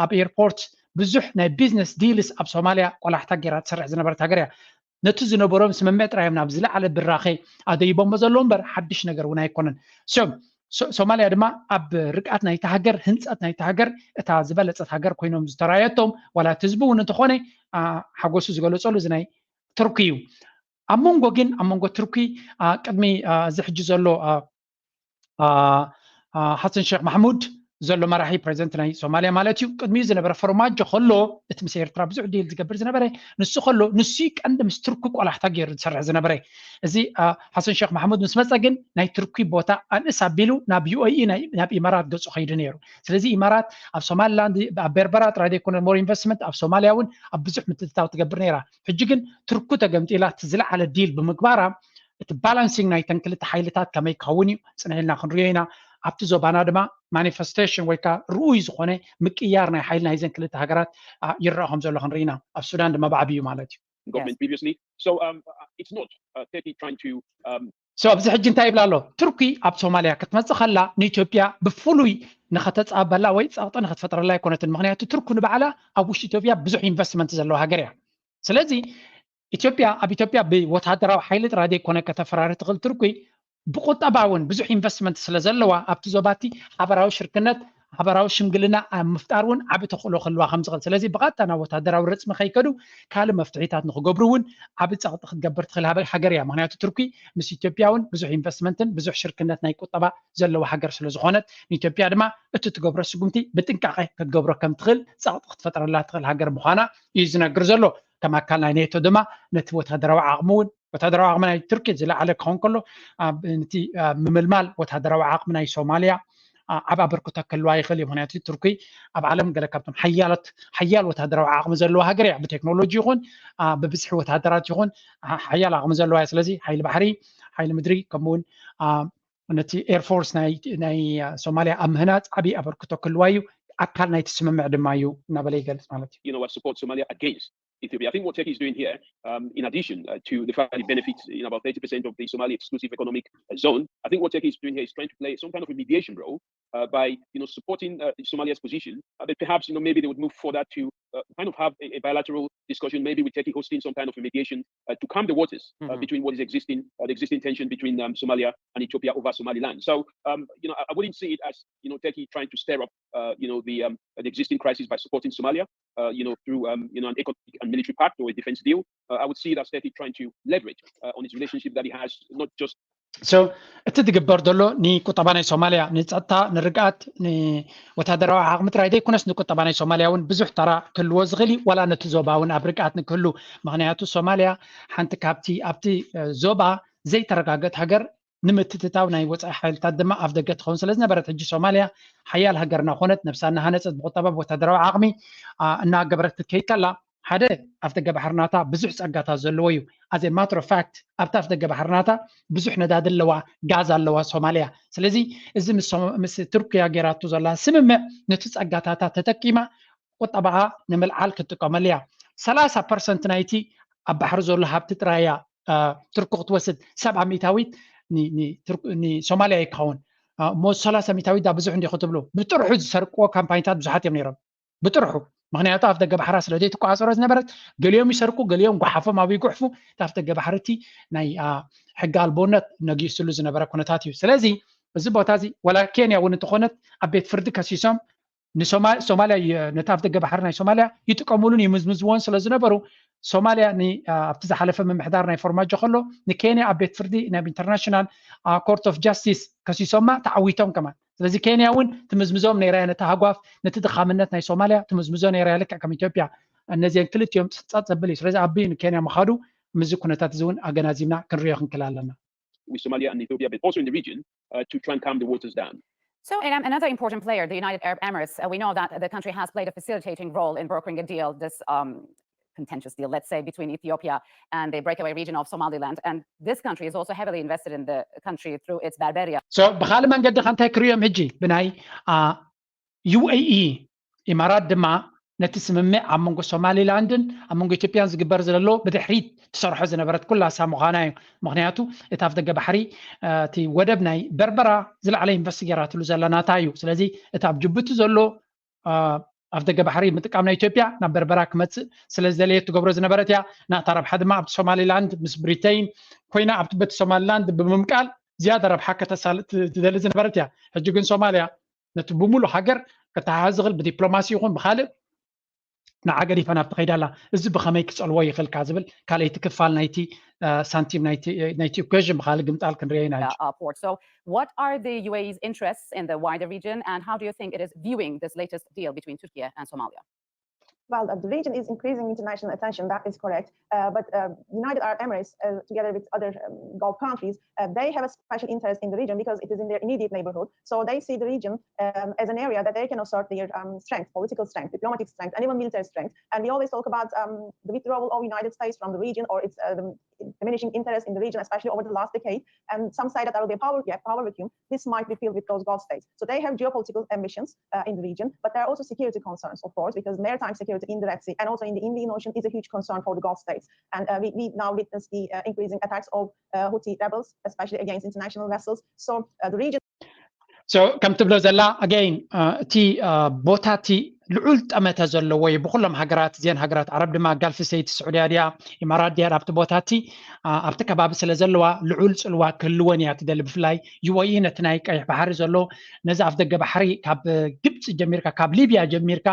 ኣብ ኤርፖርት ብዙሕ ናይ ቢዝነስ ዲልስ ኣብ ሶማልያ ቆላሕታ ገይራ ትሰርሕ ዝነበረት ሃገር እያ። ነቲ ዝነበሮም ስምምዕ ጥራይ እዮም ናብ ዝለዓለ ብራኸ ኣደይቦሞ ዘለዉ እምበር ሓድሽ ነገር እውን ኣይኮነን። ሶ ሶማልያ ድማ ኣብ ርግኣት ናይቲ ሃገር፣ ህንፀት ናይቲ ሃገር እታ ዝበለፀት ሃገር ኮይኖም ዝተራየቶም ዋላ እቲ ህዝቢ እውን እንተኾነ ሓጎሱ ዝገለፀሉ እዚ ናይ ቱርኪ እዩ። ኣብ መንጎ ግን ኣብ መንጎ ቱርኪ ቅድሚ እዚ ሕጂ ዘሎ ሓሰን ሸክ ማሕሙድ ዘሎ መራሒ ፕሬዚደንት ናይ ሶማልያ ማለት እዩ። ቅድሚኡ ዝነበረ ፎርማጆ ከሎ እቲ ምስ ኤርትራ ብዙሕ ዲል ዝገብር ዝነበረ ንሱ ከሎ ንሱ ቀንዲ ምስ ቱርኪ ቆላሕታ ገይሩ ዝሰርሕ ዝነበረ። እዚ ሓሰን ሸክ ማሕሙድ ምስ መፀ ግን ናይ ቱርኪ ቦታ ኣንእስ ኣቢሉ ናብ ዩ ኤ ኢ ናብ ኢማራት ገፁ ከይዱ ነይሩ። ስለዚ ኢማራት ኣብ ሶማሊላንድ ኣብ በርበራ ጥራይ ዘይኮነ ሞር ኢንቨስትመንት ኣብ ሶማልያ እውን ኣብ ብዙሕ ምትእትታው ትገብር ነይራ። ሕጂ ግን ቱርኩ ተገምጢላ እቲ ዝለዓለ ዲል ብምግባራ እቲ ባላንሲንግ ናይተን ክልተ ሓይልታት ከመይ ክኸውን እዩ ፅንሕ ኢልና ክንሪኦ ኢና። ኣብቲ ዞባና ድማ ማኒፌስቴሽን ወይ ከዓ ርኡይ ዝኾነ ምቅያር ናይ ሓይሊ ናይዘን ክልተ ሃገራት ይረአ ከም ዘሎ ክንርኢ ኢና። ኣብ ሱዳን ድማ ብዓብዩ ማለት እዩ። Government previously. So um, uh, it's not uh, Turkey trying to um, So ኣብዚ ሕጂ እንታይ ይብላ ኣሎ? ቱርኪ ኣብ ሶማልያ ክትመፅእ ከላ ንኢትዮጵያ ብፍሉይ ንኸተፃበላ ወይ ፀቕጢ ንክትፈጥረላ ኣይኮነትን። ምክንያቱ ቱርኪ ንባዕላ ኣብ ውሽጢ ኢትዮጵያ ብዙሕ ኢንቨስትመንት ዘለዋ ሃገር እያ። ስለዚ ኢትዮጵያ ኣብ ኢትዮጵያ ብወታደራዊ ሓይሊ ጥራይ ዘይኮነ ከተፈራሪ ትኽእል ቱርኪ ብቁጠባ እውን ብዙሕ ኢንቨስትመንት ስለ ዘለዋ ኣብቲ ዞባቲ ሓበራዊ ሽርክነት ሓበራዊ ሽምግልና ኣብ ምፍጣር እውን ዓቢ ተኽእሎ ክህልዋ ከም ዝኽእል። ስለዚ ብቐጥታ ናብ ወታደራዊ ረፅሚ ከይከዱ ካልእ መፍትሒታት ንክገብሩ እውን ዓቢ ፀቕጢ ክትገብር ትኽእል ሃገር እያ። ምክንያቱ ቱርኪ ምስ ኢትዮጵያ እውን ብዙሕ ኢንቨስትመንትን ብዙሕ ሽርክነት ናይ ቁጠባ ዘለዋ ሃገር ስለ ዝኾነት ንኢትዮጵያ ድማ እቲ ትገብሮ ስጉምቲ ብጥንቃቐ ክትገብሮ ከም ትኽእል ፀቕጢ ክትፈጥረላ ትኽእል ሃገር ምዃና እዩ ዝነግር ዘሎ። ከም ኣካል ናይ ኔቶ ድማ ነቲ ወታደራዊ ዓቕሚ እውን ወታደራዊ ዓቕሚ ናይ ቱርኪ ዝለዓለ ክኸውን ከሎ ነቲ ምምልማል ወታደራዊ ዓቕሚ ናይ ሶማልያ ዓብ ኣበርክቶ ክህልዋ ይኽእል እዩ። ምክንያቱ ቱርኪ ኣብ ዓለም ገለ ካብቶም ሓያላት ሓያል ወታደራዊ ዓቕሚ ዘለዋ ሃገር እያ። ብቴክኖሎጂ ይኹን ብብዝሒ ወታደራት ይኹን ሓያል ዓቕሚ ዘለዋ እያ። ስለዚ ሓይሊ ባሕሪ፣ ሓይሊ ምድሪ ከምኡውን ነቲ ኤርፎርስ ናይ ሶማልያ ኣብ ምህናፅ ዓብዪ ኣበርክቶ ክህልዋ እዩ። ኣካል ናይቲ ስምምዕ ድማ እዩ እናበለ ይገልፅ ማለት እዩ። You know, what support Somalia against Ethiopia. I think what Turkey is doing here, um, in addition uh, to the fact it benefits in about thirty percent of the Somali exclusive economic uh, zone, I think what Turkey is doing here is trying to play some kind of a mediation role uh, by, you know, supporting uh, Somalia's position. Uh, but perhaps, you know, maybe they would move further to uh, kind of have a, a bilateral discussion, maybe with Turkey hosting some kind of a mediation uh, to calm the waters uh, between what is existing, uh, the existing tension between um, Somalia and Ethiopia over Somaliland. So, um, you know, I, I wouldn't see it as, you know, Turkey trying to stir up, uh, you know, the, um, the existing crisis by supporting Somalia. Uh, you know, through um, you know, an economic and military pact or a defense deal. Uh, I would see it as Turkey trying to leverage uh, on its relationship that it has, not just So እቲ ዝግበር ዘሎ ንቁጠባ ናይ ሶማልያ፣ ንፀጥታ፣ ንርግኣት፣ ንወታደራዊ ዓቕሚ ጥራይ ዘይኮነስ ንቁጠባ ናይ ሶማልያ እውን ብዙሕ ተራ ክህልዎ ዝኽእል እዩ። ዋላ ነቲ ዞባ እውን ኣብ ርግኣት ንክህሉ፣ ምክንያቱ ሶማልያ ሓንቲ ካብቲ ኣብቲ ዞባ ዘይተረጋገጥ ሃገር ንምትትታው ናይ ወፃኢ ሓይልታት ድማ ኣፍ ደገ ትኸውን ስለ ዝነበረት ሕጂ ሶማልያ ሓያል ሃገር እናኾነት ነብሳ እናሃነፀት ብቁጠባ ብወታደራዊ ዓቕሚ እናገበረት ክትከይድ ከላ ሓደ ኣፍ ደገ ባሕሪ ናታ ብዙሕ ፀጋታት ዘለዎ እዩ። As a matter of fact ኣብቲ ኣፍ ደገ ባሕሪ ናታ ብዙሕ ነዳዲ ኣለዋ፣ ጋዝ ኣለዋ ሶማልያ። ስለዚ እዚ ምስ ቱርክያ ገይራቶ ዘላ ስምምዕ ነቲ ፀጋታታ ተጠቂማ ቁጠባኣ ንምልዓል ክትጥቀመሉ እያ። ሰላሳ ፐርሰንት ናይቲ ኣብ ባሕሪ ዘሎ ሃብቲ ጥራይ እያ ቱርኪ ክትወስድ፣ ሰብዓ ሚእታዊት ንሶማልያ ይከውን። እሞ ሰላሳ ሚእታዊት ዳ ብዙሕ እንዲ ክትብሉ፣ ብጥርሑ ዝሰርቅዎ ካምፓኒታት ብዙሓት እዮም ነይሮም። ብጥርሑ ምክንያቱ ኣፍ ደገ ባሕራ ስለ ዘይትቆፃፀሮ ዝነበረት ገሊኦም ይሰርቁ፣ ገሊኦም ጓሓፎም ኣብ ይጉሕፉ። እቲ ኣፍ ደገ ባሕሪ እቲ ናይ ሕጊ ኣልቦነት ነጊስሉ ዝነበረ ኩነታት እዩ። ስለዚ እዚ ቦታ እዚ ዋላ ኬንያ እውን እንተኾነት ኣብ ቤት ፍርዲ ከሲሶም ንሶማልያ ነቲ ኣፍ ደገ ባሕሪ ናይ ሶማልያ ይጥቀምሉን ይምዝምዝዎን ስለ ዝነበሩ ሶማልያ ኣብቲ ዝሓለፈ ምምሕዳር ናይ ፎርማጆ ከሎ ንኬንያ ኣብ ቤት ፍርዲ ናብ ኢንተርናሽናል ኮርት ኦፍ ጃስቲስ ከሲሶማ ተዓዊቶም ከማን። ስለዚ ኬንያ እውን ትምዝምዞም ነይራ እያ ነቲ ሃጓፍ፣ ነቲ ድኻምነት ናይ ሶማልያ ትምዝምዞ ነይራ እያ፣ ልክዕ ከም ኢትዮጵያ። እነዚአን ክልቲኦም ጸጥ ዘብል እዩ። ስለዚ ኣቢይ ንኬንያ ምኻዱ ምስዚ ኩነታት እዚ እውን ኣገናዚብና ክንሪኦ ክንክእል ኣለና። With Somalia and Ethiopia, but also in the region uh, to try and calm the waters down. So, Ilham, another important player, the United Arab Emirates. Uh, we know that the country has played a facilitating role in brokering a deal, this um, contentious deal, let's say, between Ethiopia and the breakaway region of Somaliland. And this country is also heavily invested in the country through its Berbera. So ብካልእ መንገዲ ከ እንታይ ክርእዮም ሕጂ ብናይ ዩኤኢ ኢማራት ድማ ነቲ ስምምዕ ኣብ መንጎ ሶማሊላንድን ኣብ መንጎ ኢትዮጵያን ዝግበር ዘሎ ብድሕሪት ትሰርሖ ዝነበረት ኩላ እሳ ምዃና እዩ። ምክንያቱ እቲ ኣፍ ደገ ባሕሪ እቲ ወደብ ናይ በርበራ ዝለዓለ ኢንቨስት ገይራትሉ ዘላ ናታ እዩ። ስለዚ እቲ ኣብ ጅቡቲ ዘሎ ኣፍ ደገ ባሕሪ ምጥቃም ናይ ኢትዮጵያ ናብ በርበራ ክመፅእ ስለ ዝደለየት ትገብሮ ዝነበረት እያ። ናታ ረብሓ ድማ ኣብቲ ሶማሊላንድ ምስ ብሪተይን ኮይና ኣብቲ በቲ ሶማሊላንድ ብምምቃል ዝያዳ ረብሓ ከተሳልጥ ትደሊ ዝነበረት እያ። ሕጂ ግን ሶማልያ ነቲ ብምሉእ ሃገር ከተሓሕዝ ዝኽእል ብዲፕሎማሲ ይኹን ብካልእ ንዓ ገዲፋ ናብቲ ከይዳ ኣላ። እዚ ብኸመይ ክጸልዎ ይኽእል ካብ ዝብል ካልኣይቲ ክፋል ናይቲ ሳንቲም ናይቲ ኢኩዌዥን ብካልእ ግምጣል ክንሪኦ ኢና። What are the U A E's interests in the wider region, and how do you think it is viewing this latest deal between Turkey and Somalia? Well, uh, the region is increasing international attention, that is correct. Uh, but uh, United Arab Emirates, uh, together with other um, Gulf countries, uh, they have a special interest in the region because it is in their immediate neighborhood. So they see the region um, as an area that they can assert their um, strength, political strength, diplomatic strength, and even military strength. And we always talk about um, the withdrawal of the United States from the region or its uh, diminishing interest in the region, especially over the last decade. And some say that there will be a power gap, power vacuum. This might be filled with those Gulf states. So they have geopolitical ambitions uh, in the region, but there are also security concerns, of course, because maritime security in the Red Sea and also in the Indian Ocean is a huge concern for the Gulf states. And uh, we, we now witness the uh, increasing attacks of uh, Houthi rebels, especially against international vessels. So uh, the region So ከም ትብሎ ዘላ ኣገይን እቲ ቦታ እቲ ልዑል ጠመተ ዘለዎ እዩ ብኩሎም ሃገራት። እዚአን ሃገራት ዓረብ ድማ ጋልፍ ስተይት፣ ስዑድያ ድያ፣ ኢማራት ድያ፣ ኣብቲ ቦታ እቲ ኣብቲ ከባቢ ስለ ዘለዋ ልዑል ፅልዋ ክህልወን እያ ትደሊ። ብፍላይ ዩኤኢ ነቲ ናይ ቀይሕ ባሕሪ ዘሎ ነዚ ኣፍ ደገ ባሕሪ ካብ ግብፂ ጀሚርካ ካብ ሊብያ ጀሚርካ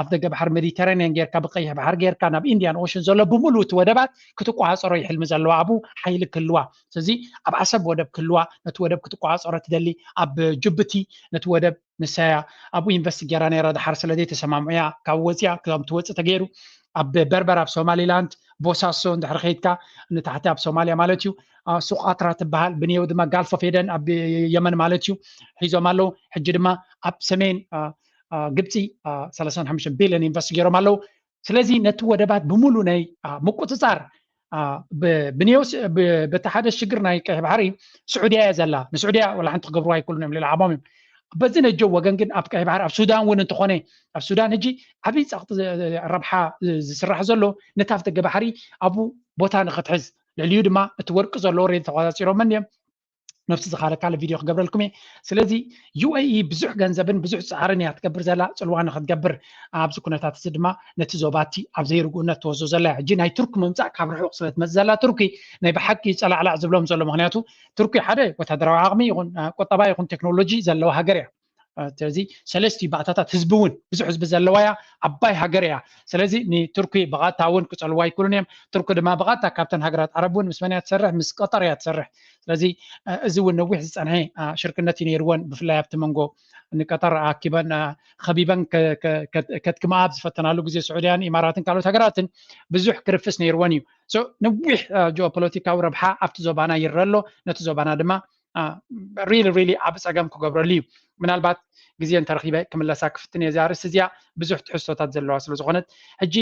ኣፍ ደገ ባሕሪ ሜዲተራኒያን ጌርካ ብቀይሕ ባሕሪ ጌርካ ናብ ኢንዲያን ኦሽን ዘሎ ብምሉእ እቲ ወደባት ክትቋፀሮ ይሕልሚ ዘለዋ ኣብኡ ሓይሊ ክህልዋ። ስለዚ ኣብ ዓሰብ ወደብ ክህልዋ ነቲ ወደብ ክትቋፀሮ ትደሊ። ኣብ ጅቡቲ ነቲ ወደብ ንሳያ ኣብኡ ኢንቨስት ገይራ ነይራ። ድሓር ስለ ዘይተሰማምዑያ ካብ ወፂያ ከም ትወፅእ ተገይሩ። ኣብ በርበር ኣብ ሶማሊላንድ ቦሳሶ እንድሕር ከይድካ ንታሕቲ ኣብ ሶማልያ ማለት እዩ። ሱቃትራ ትበሃል ብኔው ድማ ጋልፍ ኦፍ ኤደን ኣብ የመን ማለት እዩ ሒዞም ኣለዉ። ሕጂ ድማ ኣብ ሰሜን ግብፂ ሰላሳን ሓሙሽተን ቢልዮን ኢንቨስት ገይሮም ኣለዉ። ስለዚ ነቲ ወደባት ብምሉ ናይ ምቁፅፃር ብኔው በቲ ሓደ ሽግር ናይ ቀይሕ ባሕሪ ስዑድያ እያ ዘላ። ንስዑድያ ወላ ሓንቲ ክገብርዋ ኣይክእሉን እዮም ሌላ ዓባም እዮም። በዚ ነጀው ወገን ግን ኣብ ቀይሕ ባሕሪ ኣብ ሱዳን እውን እንተኾነ ኣብ ሱዳን ሕጂ ዓብዪ ፀቕጢ ረብሓ ዝስራሕ ዘሎ ነቲ ኣፍ ደገ ባሕሪ ኣብኡ ቦታ ንክትሕዝ ልዕሊኡ ድማ እቲ ወርቂ ዘለዎ ሬዲ ተቆፃፂሮመን እዮም። ነብሲ ዝኻለ ካልእ ቪድዮ ክገብረልኩም እየ። ስለዚ ዩኤኢ ብዙሕ ገንዘብን ብዙሕ ፃዕርን እያ ትገብር ዘላ ፅልዋ ንክትገብር ኣብዚ ኩነታት እዚ ድማ ነቲ ዞባቲ ኣብ ዘይርግኡነት ትወስዶ ዘላ እያ። ሕጂ ናይ ቱርኪ ምምፃእ ካብ ርሑቕ ስለ ትመፅእ ዘላ ቱርኪ ናይ ብሓቂ ፀላዕላዕ ዝብሎም ዘሎ ምክንያቱ ቱርኪ ሓደ ወታደራዊ ዓቕሚ ይኹን ቁጠባ ይኹን ቴክኖሎጂ ዘለዋ ሃገር እያ። ስለዚ ሰለስቲ ባእታታት ህዝቢ እውን ብዙሕ ህዝቢ ዘለዋ እያ። ዓባይ ሃገር እያ። ስለዚ ንቱርኪ ብቐጥታ እውን ክፀልዋ ኣይክእሉን እዮም። ቱርኪ ድማ ብቐጥታ ካብተን ሃገራት ዓረብ እውን ምስ መን እያ ትሰርሕ? ምስ ቀጠር እያ ትሰርሕ። ስለዚ እዚ እውን ነዊሕ ዝፀንሐ ሽርክነት እዩ ነይርወን። ብፍላይ ኣብቲ መንጎ ንቀጠር ኣኪበን ከቢበን ከድክምኣ ኣብ ዝፈተናሉ ግዜ ስዑድያን ኢማራትን ካልኦት ሃገራትን ብዙሕ ክርፍስ ነይርወን እዩ። ነዊሕ ጂኦፖለቲካዊ ረብሓ ኣብቲ ዞባና ይረአ ኣሎ። ነቲ ዞባና ድማ ሪሊ ሪሊ ዓብ ፀገም ክገብረሉ እዩ። ምናልባት ግዜ እንተረኺበ ክምለሳ ክፍትን እየ እዚኣ ርእሲ እዚኣ ብዙሕ ትሕዝቶታት ዘለዋ ስለ ዝኾነት። ሕጂ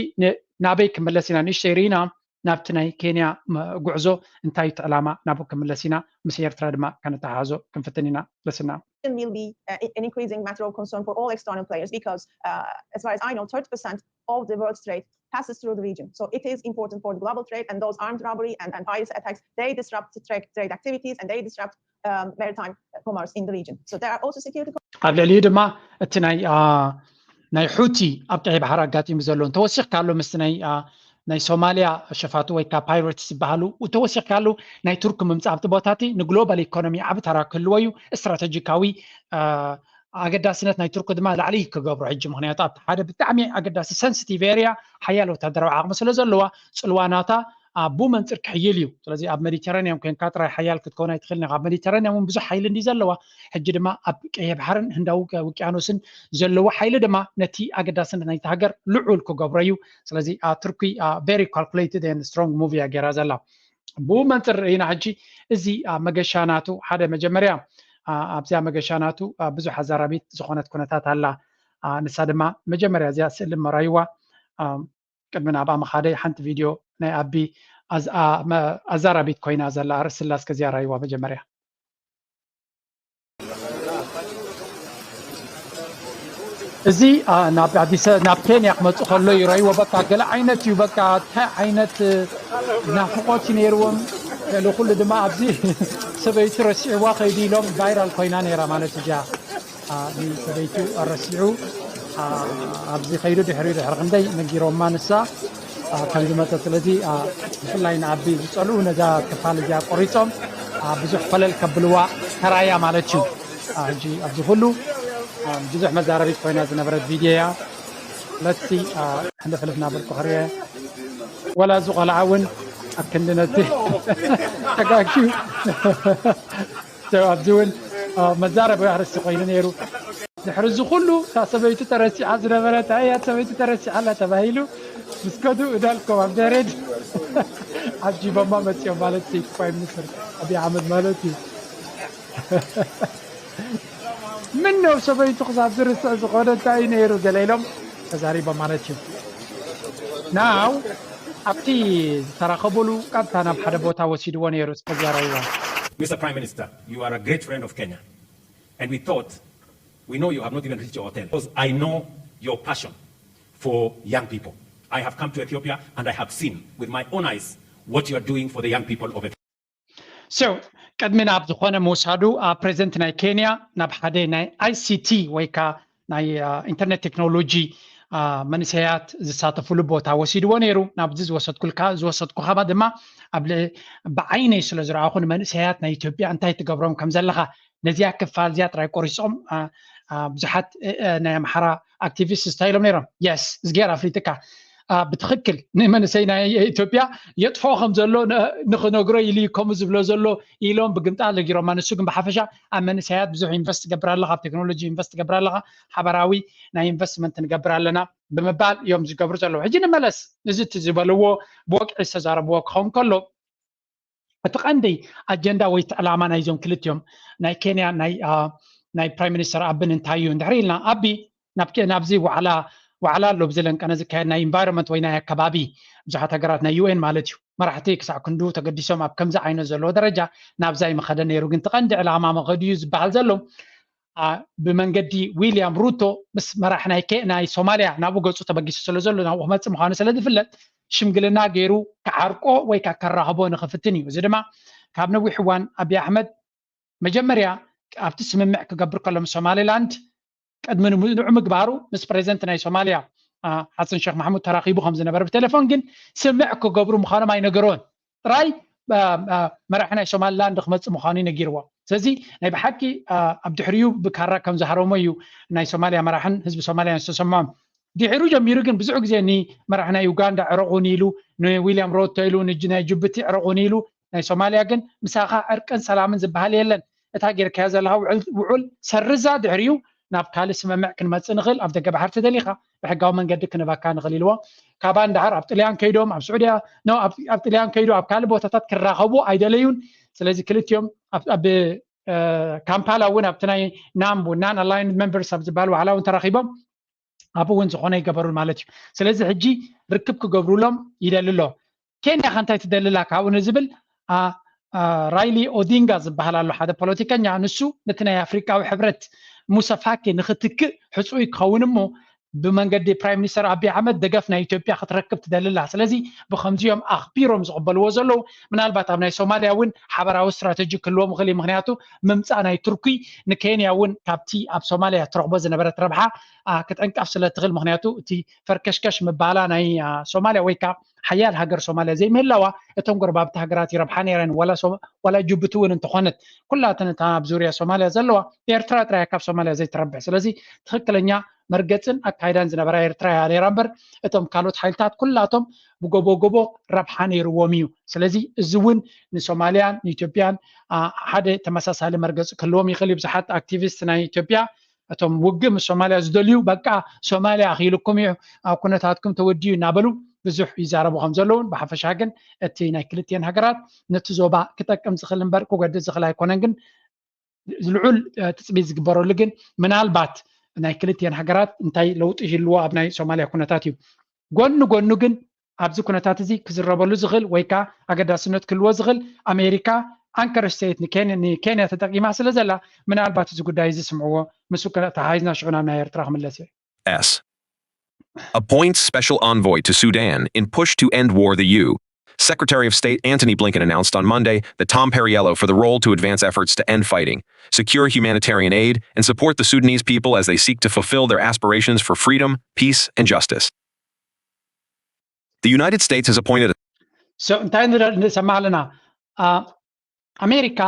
ናበይ ክምለስ ኢና ንእሽተይ ርኢና ናብቲ ናይ ኬንያ ጉዕዞ እንታይ እቲ ዕላማ ናብኡ ክምለስ ኢና። ምስ ኤርትራ ድማ ከነተሓሕዞ ክንፍትን ኢና። ለስና will be uh, an increasing matter of concern for all external players because uh, as far as I know thirty percent of the world's trade passes through the region. So it is important for the global trade and those armed robbery and, and piracy attacks, they disrupt the trade, trade activities and they disrupt um, maritime commerce in the region. So there are also security ኣብ ልዕሊኡ ድማ እቲ ናይ ናይ ሑቲ ኣብ ቀይ ባሕሪ ኣጋጢሙ ዘሎ እንተወሲኽካሉ ምስቲ ናይ ናይ ሶማልያ ሸፋቱ ወይ ከዓ ፓይረትስ ዝበሃሉ ተወሲኽካሉ ናይ ቱርኪ ምምፃእ ኣብቲ ቦታ እቲ ንግሎባል ኢኮኖሚ ዓብ ተራ ክህልዎ እዩ። ስትራተጂካዊ ኣገዳስነት ናይ ቱርኪ ድማ ላዕሊ ክገብሮ ሕጂ ምክንያቱ ኣብቲ ሓደ ብጣዕሚ ኣገዳሲ ሰንስቲቭ ኤርያ ሓያል ወታደራዊ ዓቕሚ ስለ ዘለዋ ፅልዋ ናታ ብኡ መንፅር ክሕይል እዩ። ስለዚ ኣብ ሜዲተራንያን ኮንካ ጥራይ ሓያል ክትከውን ኣይትኽእልን ኢኻ። ኣብ ሜዲተራንያን እውን ብዙሕ ሓይሊ እንዲ ዘለዋ፣ ሕጂ ድማ ኣብ ቀይሕ ባሕርን ህንዳዊ ውቅያኖስን ዘለዎ ሓይሊ ድማ ነቲ ኣገዳስነት ናይቲ ሃገር ልዑል ክገብሮ እዩ። ስለዚ ቱርኪ very calculated and strong move እያ ገይራ ዘላ። ብኡ መንፅር ርኢና ሕጂ እዚ መገሻ ናቱ ሓደ መጀመርያ ኣብዚኣ መገሻ ናቱ ብዙሕ ኣዛራቢት ዝኾነት ኩነታት ኣላ። ንሳ ድማ መጀመርያ እዚኣ ስእሊ መራይዋ ቅድሚ ናብኣ ምኻደይ ሓንቲ ቪድዮ ናይ ኣቢ ኣዛራቢት ኮይና ዘላ ኣርእስላ እስከ እዚኣ ራይዋ መጀመርያ። እዚ ናብ ኣዲስ ናብ ኬንያ ክመፁ ከሎ ይረይዎ በቃ ገለ ዓይነት እዩ በቃ እንታይ ዓይነት ናፍቆት እዩ ነይርዎም። ገለ ኩሉ ድማ ኣብዚ ሰበይቱ ረሲዕዋ ከይዱ ኢሎም ቫይራል ኮይና ነይራ ማለት እያ። ሰበይቱ ረሲዑ ኣብዚ ከይዱ ድሕሪ ድሕሪ ክንደይ ነጊሮማ ንሳ ከም ዝመፀ ስለዚ ብፍላይ ንኣቢ ዝፀልኡ ነዛ ክፋል እዚኣ ቆሪፆም ብዙሕ ፈለል ከብልዋ ተራያ ማለት እዩ። ሕጂ ኣብዚ ኩሉ ብዙሕ መዛረቢት ኮይና ዝነበረት ቪድዮ እያ። ለትሲ ሕልፍ ሕልፍ ናበልኩ ክርየ ወላ እዚ ቆልዓ እውን ኣብ ክንዲ ነቲ ተጋግዩ ኣብዚ እውን መዛረቢ ኣርእስቲ ኮይኑ ነይሩ። ድሕሪ እዚ ኩሉ እታ ሰበይቱ ተረሲዓ ዝነበረት ኣያ ሰበይቱ ተረሲዓ ኣላ ተባሂሉ ምስ ከዱ እዳልኮም ኣብ ደሬድ ዓጂቦማ መፂኦም ማለት ሲ ፕራይም ሚኒስትር ኣብይ ኣሕመድ ማለት እዩ። ምን ነው ሰበይቱ ክሳብ ዝርስዕ ዝኾነ እንታይ ነይሩ ገለ ኢሎም ተዛሪቦም ማለት እዩ። ናው ኣብቲ ዝተራኸቡሉ ቀጥታ ናብ ሓደ ቦታ ወሲድዎ ነይሩ። እስከ ዚያራይዋ Mister Prime Minister, you are a great friend of Kenya and we thought, we know you have not even reached your hotel because I know your passion for young people. I have come to Ethiopia and I have seen with my own eyes what you are doing for the young people of Ethiopia. So ቅድሚ ናብ ዝኾነ ምውሳዱ ፕሬዚደንት ናይ ኬንያ ናብ ሓደ ናይ ኣይሲቲ ወይ ከዓ ናይ ኢንተርኔት ቴክኖሎጂ መንእሰያት ዝሳተፉሉ ቦታ ወሲድዎ ነይሩ። ናብዚ ዝወሰድኩልካ ዝወሰድኩኻ ድማ ኣብ ብዓይነይ ስለ ዝረኣኹ ንመንእሰያት ናይ ኢትዮጵያ እንታይ ትገብሮም ከም ዘለኻ ነዚኣ ክፋል እዚኣ ጥራይ ቆሪፆም ብዙሓት ናይ ኣምሓራ ኣክቲቪስት እንታይ ኢሎም ነይሮም? የስ እዝግሄር ኣፍሊጥካ ብትኽክል ንመንእሰይ ናይ ኢትዮጵያ የጥፍኦ ከም ዘሎ ንኽነግሮ ኢሉ እዩ ከምኡ ዝብሎ ዘሎ ኢሎም ብግምጣል ነጊሮማ። ንሱ ግን ብሓፈሻ ኣብ መንእሰያት ብዙሕ ኢንቨስት ትገብር ኣለኻ፣ ኣብ ቴክኖሎጂ ኢንቨስት ትገብር ኣለኻ፣ ሓበራዊ ናይ ኢንቨስትመንት ንገብር ኣለና ብምባል እዮም ዝገብሩ ዘለዉ። ሕጂ ንመለስ እዚ እቲ ዝበልዎ ብወግዒ ዝተዛረብዎ ክኸውን ከሎ እቲ ቀንዲ ኣጀንዳ ወይ እቲ ዕላማ ናይዞም ክልቲኦም ናይ ኬንያ ናይ ፕራይም ሚኒስተር ኣብን እንታይ እዩ እንድሕር ኢልና ኣቢ ናብዚ ዋዕላ ዋዕላ ኣሎ ብዝለንቀነ ዝካየድ ናይ ኢንቫይሮንመንት ወይ ናይ ኣከባቢ ብዙሓት ሃገራት ናይ ዩኤን ማለት እዩ መራሕቲ ክሳዕ ክንዱ ተገዲሶም ኣብ ከምዚ ዓይነት ዘለዎ ደረጃ ናብዛ ይመኸደ ነይሩ ግን ትቐንዲ ዕላማ መኸዱ እዩ ዝበሃል ዘሎ ብመንገዲ ዊልያም ሩቶ ምስ መራሕ ናይ ሶማሊያ ናብኡ ገፁ ተበጊሱ ስለ ዘሎ ናብኡ ክመፅእ ምዃኑ ስለ ዝፍለጥ ሽምግልና ገይሩ ክዓርቆ ወይ ከዓ ከራኽቦ ንኽፍትን እዩ። እዚ ድማ ካብ ነዊሕ እዋን ኣብይ ኣሕመድ መጀመርያ ኣብቲ ስምምዕ ክገብር ከሎ ምስ ሶማሊላንድ ቅድሚ ንዑ ምግባሩ ምስ ፕሬዚደንት ናይ ሶማሊያ ሓሰን ሸክ ማሕሙድ ተራኺቡ ከም ዝነበረ ብቴሌፎን ግን ስምዕ ክገብሩ ምዃኖም ኣይነገሮን። ጥራይ መራሒ ናይ ሶማሊላንድ ክመፅእ ምዃኑ ነጊርዎ። ስለዚ ናይ ብሓቂ ኣብ ድሕሪኡ ብካራ ከም ዝሃረሞ እዩ ናይ ሶማሊያ መራሕን ህዝቢ ሶማሊያን ዝተሰምዖም። ድሕሩ ጀሚሩ ግን ብዙሕ ግዜ ንመራሕ ናይ ዩጋንዳ ዕረቑኒ ኢሉ ንዊልያም ሮቶ ኢሉ ናይ ጅቡቲ ዕረቑኒ ኢሉ ናይ ሶማሊያ ግን ምሳኻ ዕርቅን ሰላምን ዝበሃል የለን። እታ ጌርካያ ዘለኻ ውዑል ሰርዛ ድሕሪኡ ናብ ካልእ ስምምዕ ክንመፅእ ንኽእል ኣብ ደገ ባሕሪ ተደሊኻ ብሕጋዊ መንገዲ ክንበካ ንኽእል ኢልዎ። ካባ እንዳሓር ኣብ ጥልያን ከይዶም ኣብ ስዑድያ ኣብ ጥልያን ከይዱ ኣብ ካልእ ቦታታት ክራኸቡ ኣይደለዩን። ስለዚ ክልቲኦም ኣብ ካምፓላ እውን ኣብቲ ናይ ናምቡ ናን ኣላይንድ መንበርስ ኣብ ዝበሃል ዋዕላ እውን ተራኺቦም ኣብኡ እውን ዝኾነ ይገበሩን ማለት እዩ። ስለዚ ሕጂ ርክብ ክገብሩሎም ይደሊ ኣሎ። ኬንያ ከ እንታይ ትደሊ ኣላ ካብኡ ንዝብል ራይሊ ኦዲንጋ ዝበሃል ኣሎ ሓደ ፖለቲከኛ፣ ንሱ ነቲ ናይ ኣፍሪቃዊ ሕብረት ሙሰ ፋኪ ንኽትክእ ሕፁይ ክኸውን እሞ ብመንገዲ ፕራይም ሚኒስተር ኣብይ ኣሕመድ ደገፍ ናይ ኢትዮጵያ ክትረክብ ትደሊ ኣላ። ስለዚ ብኸምዚኦም ኣኽቢሮም ዝቕበልዎ ዘለዉ ምናልባት ኣብ ናይ ሶማልያ እውን ሓበራዊ ስትራተጂ ክህልዎም ይኽእል እዩ። ምኽንያቱ ምምፃእ ናይ ቱርኪ ንኬንያ እውን ካብቲ ኣብ ሶማልያ ትረኽቦ ዝነበረት ረብሓ ክትዕንቀፍ ስለ ትኽእል። ምኽንያቱ እቲ ፈርከሽከሽ ምባላ ናይ ሶማልያ ወይ ከዓ ሓያል ሃገር ሶማልያ ዘይምህላዋ እቶም ጎረባብቲ ሃገራት ይረብሓ ነይረን። ዋላ ጅቡቲ እውን እንተኾነት ኩላተን እታ ኣብ ዙርያ ሶማልያ ዘለዋ ኤርትራ ጥራይ ካብ ሶማልያ ዘይትረብሕ። ስለዚ ትኽክለኛ መርገፅን ኣካይዳን ዝነበራ ኤርትራ እያ ነይራ እምበር፣ እቶም ካልኦት ሓይልታት ኩላቶም ብጎቦ ጎቦ ረብሓ ነይርዎም እዩ። ስለዚ እዚ እውን ንሶማልያን ንኢትዮጵያን ሓደ ተመሳሳሊ መርገፂ ክህልዎም ይኽእል እዩ። ብዙሓት ኣክቲቪስት ናይ ኢትዮጵያ፣ እቶም ውግእ ምስ ሶማልያ ዝደልዩ፣ በቃ ሶማልያ ኣኺሉኩም እዩ፣ ኣብ ኩነታትኩም ተወዲኡ እናበሉ ብዙሕ ይዛረቡ ከም ዘለውን፣ ብሓፈሻ ግን እቲ ናይ ክልቲኤን ሃገራት ነቲ ዞባ ክጠቅም ዝኽእል እምበር ክጎድእ ዝኽእል ኣይኮነን። ግን ልዑል ትፅቢት ዝግበረሉ ግን ምናልባት ናይ ክልቲኤን ሃገራት እንታይ ለውጢ ይህልዎ ኣብ ናይ ሶማልያ ኩነታት እዩ። ጎኒ ጎኑ ግን ኣብዚ ኩነታት እዚ ክዝረበሉ ዝኽእል ወይ ከዓ ኣገዳስነት ክህልዎ ዝኽእል፣ ኣሜሪካ ኣንከር ስቴት ንኬንያ ተጠቂማ ስለ ዘላ፣ ምናልባት እዚ ጉዳይ እዚ ስምዕዎ። ምስ ተሓይዝና ሽዑ ናብ ናይ ኤርትራ ክምለስ እየ። S appoints special envoy to Sudan in push to end war. The U Secretary of State Antony Blinken announced on Monday that Tom Perriello for the role to advance efforts to end fighting, secure humanitarian aid, and support the Sudanese people as they seek to fulfill their aspirations for freedom, peace, and justice. The United States has appointed እንታይ ንሰማ ኣለና? ኣሜሪካ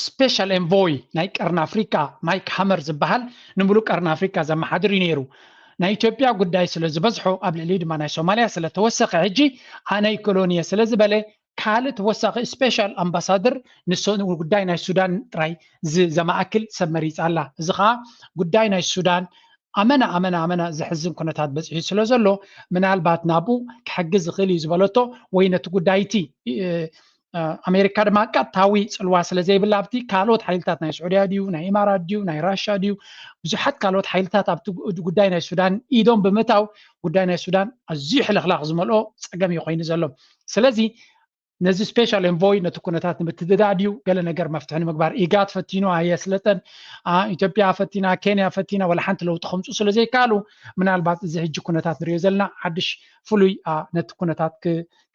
ስፔሻል ኤንቮይ ናይ ቀርኒ ኣፍሪካ ማይክ ሃመር ዝበሃል ንምሉእ ቀርኒ ኣፍሪካ ዘመሓድር እዩ ነይሩ። ናይ ኢትዮጵያ ጉዳይ ስለ ዝበዝሖ፣ ኣብ ልዕሊኡ ድማ ናይ ሶማልያ ስለተወሰኸ፣ ሕጂ ኣነ ኣይክእሎን እየ ስለ ዝበለ፣ ካልእ ተወሳኺ ስፔሻል ኣምባሳደር ንጉዳይ ናይ ሱዳን ጥራይ ዘማእክል ሰብ መሪፃ ኣላ። እዚ ከዓ ጉዳይ ናይ ሱዳን ኣመና ኣመና ኣመና ዘሕዝን ኩነታት በፂሑ ስለ ዘሎ፣ ምናልባት ናብኡ ክሕግዝ ዝኽእል እዩ ዝበለቶ፣ ወይ ነቲ ጉዳይ እቲ ኣሜሪካ ድማ ቀጥታዊ ፅልዋ ስለ ዘይብላ፣ ኣብቲ ካልኦት ሓይልታት ናይ ስዑድያ ድዩ ናይ ኢማራት ድዩ ናይ ራሻ ድዩ ብዙሓት ካልኦት ሓይልታት ኣብቲ ጉዳይ ናይ ሱዳን ኢዶም ብምእታው፣ ጉዳይ ናይ ሱዳን ኣዝዩ ሕልኽላኽ ዝመልኦ ፀገም እዩ ኮይኑ ዘሎ። ስለዚ ነዚ ስፔሻል ኤንቮይ ነቲ ኩነታት ንምትድዳ ድዩ ገለ ነገር መፍትሒ ንምግባር? ኢጋድ ፈቲኑ ኣየስለጠን። ኢትዮጵያ ፈቲና፣ ኬንያ ፈቲና፣ ወላ ሓንቲ ለውጢ ከምፁ ስለ ዘይከኣሉ፣ ምናልባት እዚ ሕጂ ኩነታት ንሪኦ ዘለና ሓድሽ ፍሉይ ነቲ ኩነታት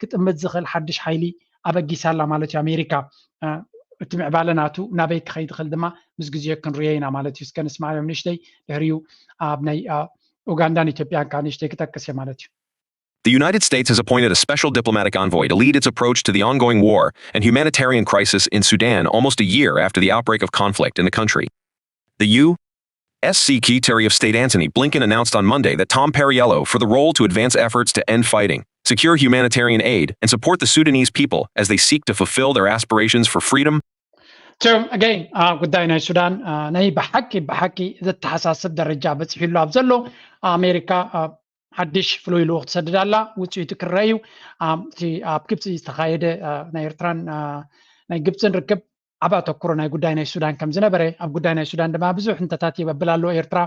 ክጥምት ዝኽእል ሓድሽ ሓይሊ ኣበጊሳ ኣላ ማለት እዩ ኣሜሪካ። እቲ ምዕባለ ናቱ ናበይ ክኸይድ ይኽእል ድማ ምስ ግዜ ክንሪኦ ኢና ማለት እዩ። እስከ ንስማዕዮም ንእሽተይ፣ ድሕሪኡ ኣብ ናይ ኡጋንዳን ኢትዮጵያን ከዓ ንእሽተይ ክጠቅስ እየ ማለት እዩ። The United States has appointed a special diplomatic envoy to lead its approach to the ongoing war and humanitarian crisis in Sudan, almost a year after the outbreak of conflict in the country. The U S Secretary of State Antony Blinken announced on Monday that Tom Perriello for the role to advance efforts to end fighting, secure humanitarian aid, and support the Sudanese people as they seek to fulfill their aspirations for freedom, So again, ጉዳይ ናይ ሱዳን ናይ ብሓቂ ብሓቂ ዘተሓሳስብ ደረጃ በፂሑ ኣሎ ኣብ ዘሎ፣ ኣሜሪካ ሓድሽ ፍሉይ ልኡኽ ትሰድድ ኣላ። ውፅኢቱ ክረአ እዩ። እቲ ኣብ ግብፂ ዝተኻየደ ናይ ኤርትራን ናይ ግብፅን ርክብ ዓብ ኣተኩሮ ናይ ጉዳይ ናይ ሱዳን ከም ዝነበረ፣ ኣብ ጉዳይ ናይ ሱዳን ድማ ብዙሕ እንተታት ይበብል ኣሎ። ኤርትራ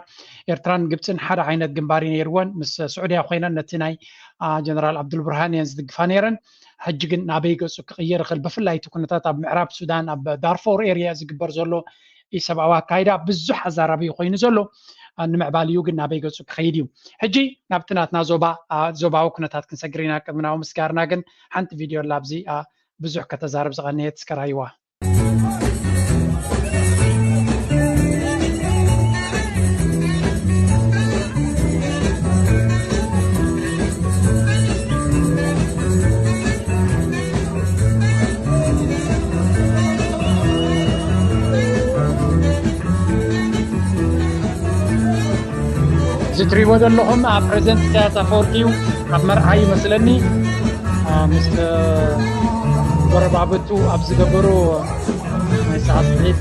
ኤርትራን ግብፅን ሓደ ዓይነት ግንባር ነይርወን፣ ምስ ስዑድያ ኮይነን ነቲ ናይ ጀነራል ዓብዱልብርሃን እየን ዝድግፋ ነይረን። ሕጂ ግን ናበይ ገፁ ክቕየር ይኽእል? ብፍላይ እቲ ኩነታት ኣብ ምዕራብ ሱዳን ኣብ ዳርፎር ኤርያ ዝግበር ዘሎ ኢሰብኣዊ ኣካይዳ ብዙሕ ኣዛራቢ ኮይኑ ዘሎ ንምዕባል እዩ። ግን ናበይ ገፁ ክኸይድ እዩ? ሕጂ ናብቲ ናትና ዞባ ዞባዊ ኩነታት ክንሰግር ኢና። ቅድሚ ናብኡ ምስጋርና ግን ሓንቲ ቪድዮ ኣላ ኣብዚ ብዙሕ ከተዛርብ ዝቐነየት እስከ ራይዋ። እዚ ትሪእዎ ዘለኹም ፕሬዚደንት ኢሳያስ ኣፈወርቂ እዩ። ኣብ መርዓ እዩ መስለኒ ምስ ጎረባብቱ ኣብ ዝገበሩ ናይ ሰዓት ስዒት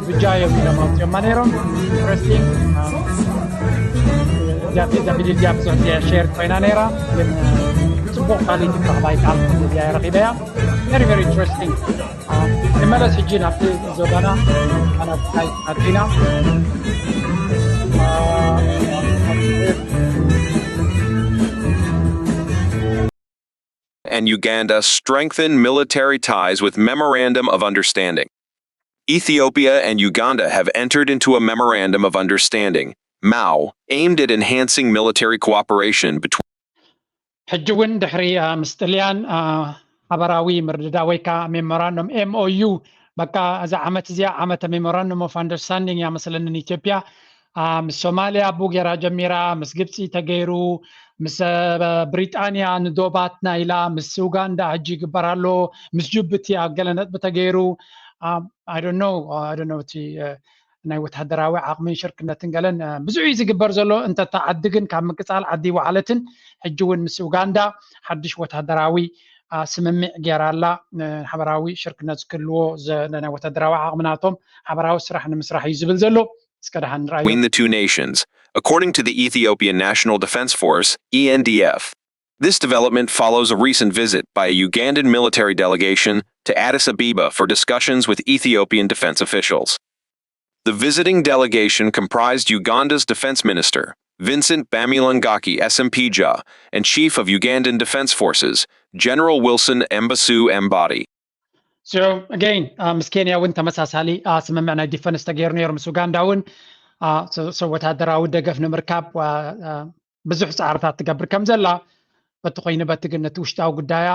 ብጃ እዮም ኢሎም ኣውፅኦማ ነይሮም። ኢንትረስቲንግ እዚኣ ቪድዮ እዚኣ ብዙሕ ጊዜ ሼር ኮይና ነይራ፣ ግን ፅቡቕ ኳሊቲ ክረኽባ ይከኣል። እዚኣ ረኺበያ። Very very interesting። ንመለስ ሕጂ ናብቲ ዞባና ኣናብታይ ኣዲና and Uganda strengthen military ties with Memorandum of Understanding. Ethiopia and Uganda have entered into a Memorandum of Understanding, MAU, aimed at enhancing military cooperation between ሕጂ እውን ድሕሪ ምስ ጥልያን ሓበራዊ ምርድዳ ወይ ከዓ ሜሞራንዶም M O U በቃ እዛ ዓመት እዚኣ ዓመተ ሜሞራንዶም ኦፍ ኣንደርስታንዲንግ እያ መስለኒ ንኢትዮጵያ ምስ ሶማልያ ኣቡ ገይራ ጀሚራ፣ ምስ ግብፂ ተገይሩ፣ ምስ ብሪጣንያ ንዶባትና ኢላ፣ ምስ ኡጋንዳ ሕጂ ይግበር ኣሎ፣ ምስ ጅቡቲ ኣብ ገለ ነጥቢ ተገይሩ። I don't know እቲ ናይ ወታደራዊ ዓቕምን ሽርክነትን ገለን ብዙሕ እዩ ዝግበር ዘሎ። እንተታ ዓዲ ግን ካብ ምቅፃል ዓዲ ወዓለትን ሕጂ እውን ምስ ኡጋንዳ ሓድሽ ወታደራዊ ስምምዕ ገይራ ኣላ። ሓበራዊ ሽርክነት ዝክልዎ ናይ ወታደራዊ ዓቕምናቶም ሓበራዊ ስራሕ ንምስራሕ እዩ ዝብል ዘሎ። እስከ ደሓን ንርኣዮ። Between the two nations, according to the Ethiopian National Defense Force, E N D F. This development follows a recent visit by a Ugandan military delegation to Addis Ababa for discussions with Ethiopian defense officials. The visiting delegation comprised Uganda's defense minister, Vincent Bamilangaki Sempija, and chief of Ugandan Defense Forces, General Wilson Mbasu Mbadi. So again, ምስ ኬንያ እውን ተመሳሳሊ ስምምዕ ናይ ዲፈንስ ተገይሩ ነይሩ። ምስ ኡጋንዳ እውን ወታደራዊ ደገፍ ንምርካብ ብዙሕ ፃዕርታት ትገብር ከም ዘላ፣ በቲ ኮይኑ በቲ ግን ነቲ ውሽጣዊ ጉዳያ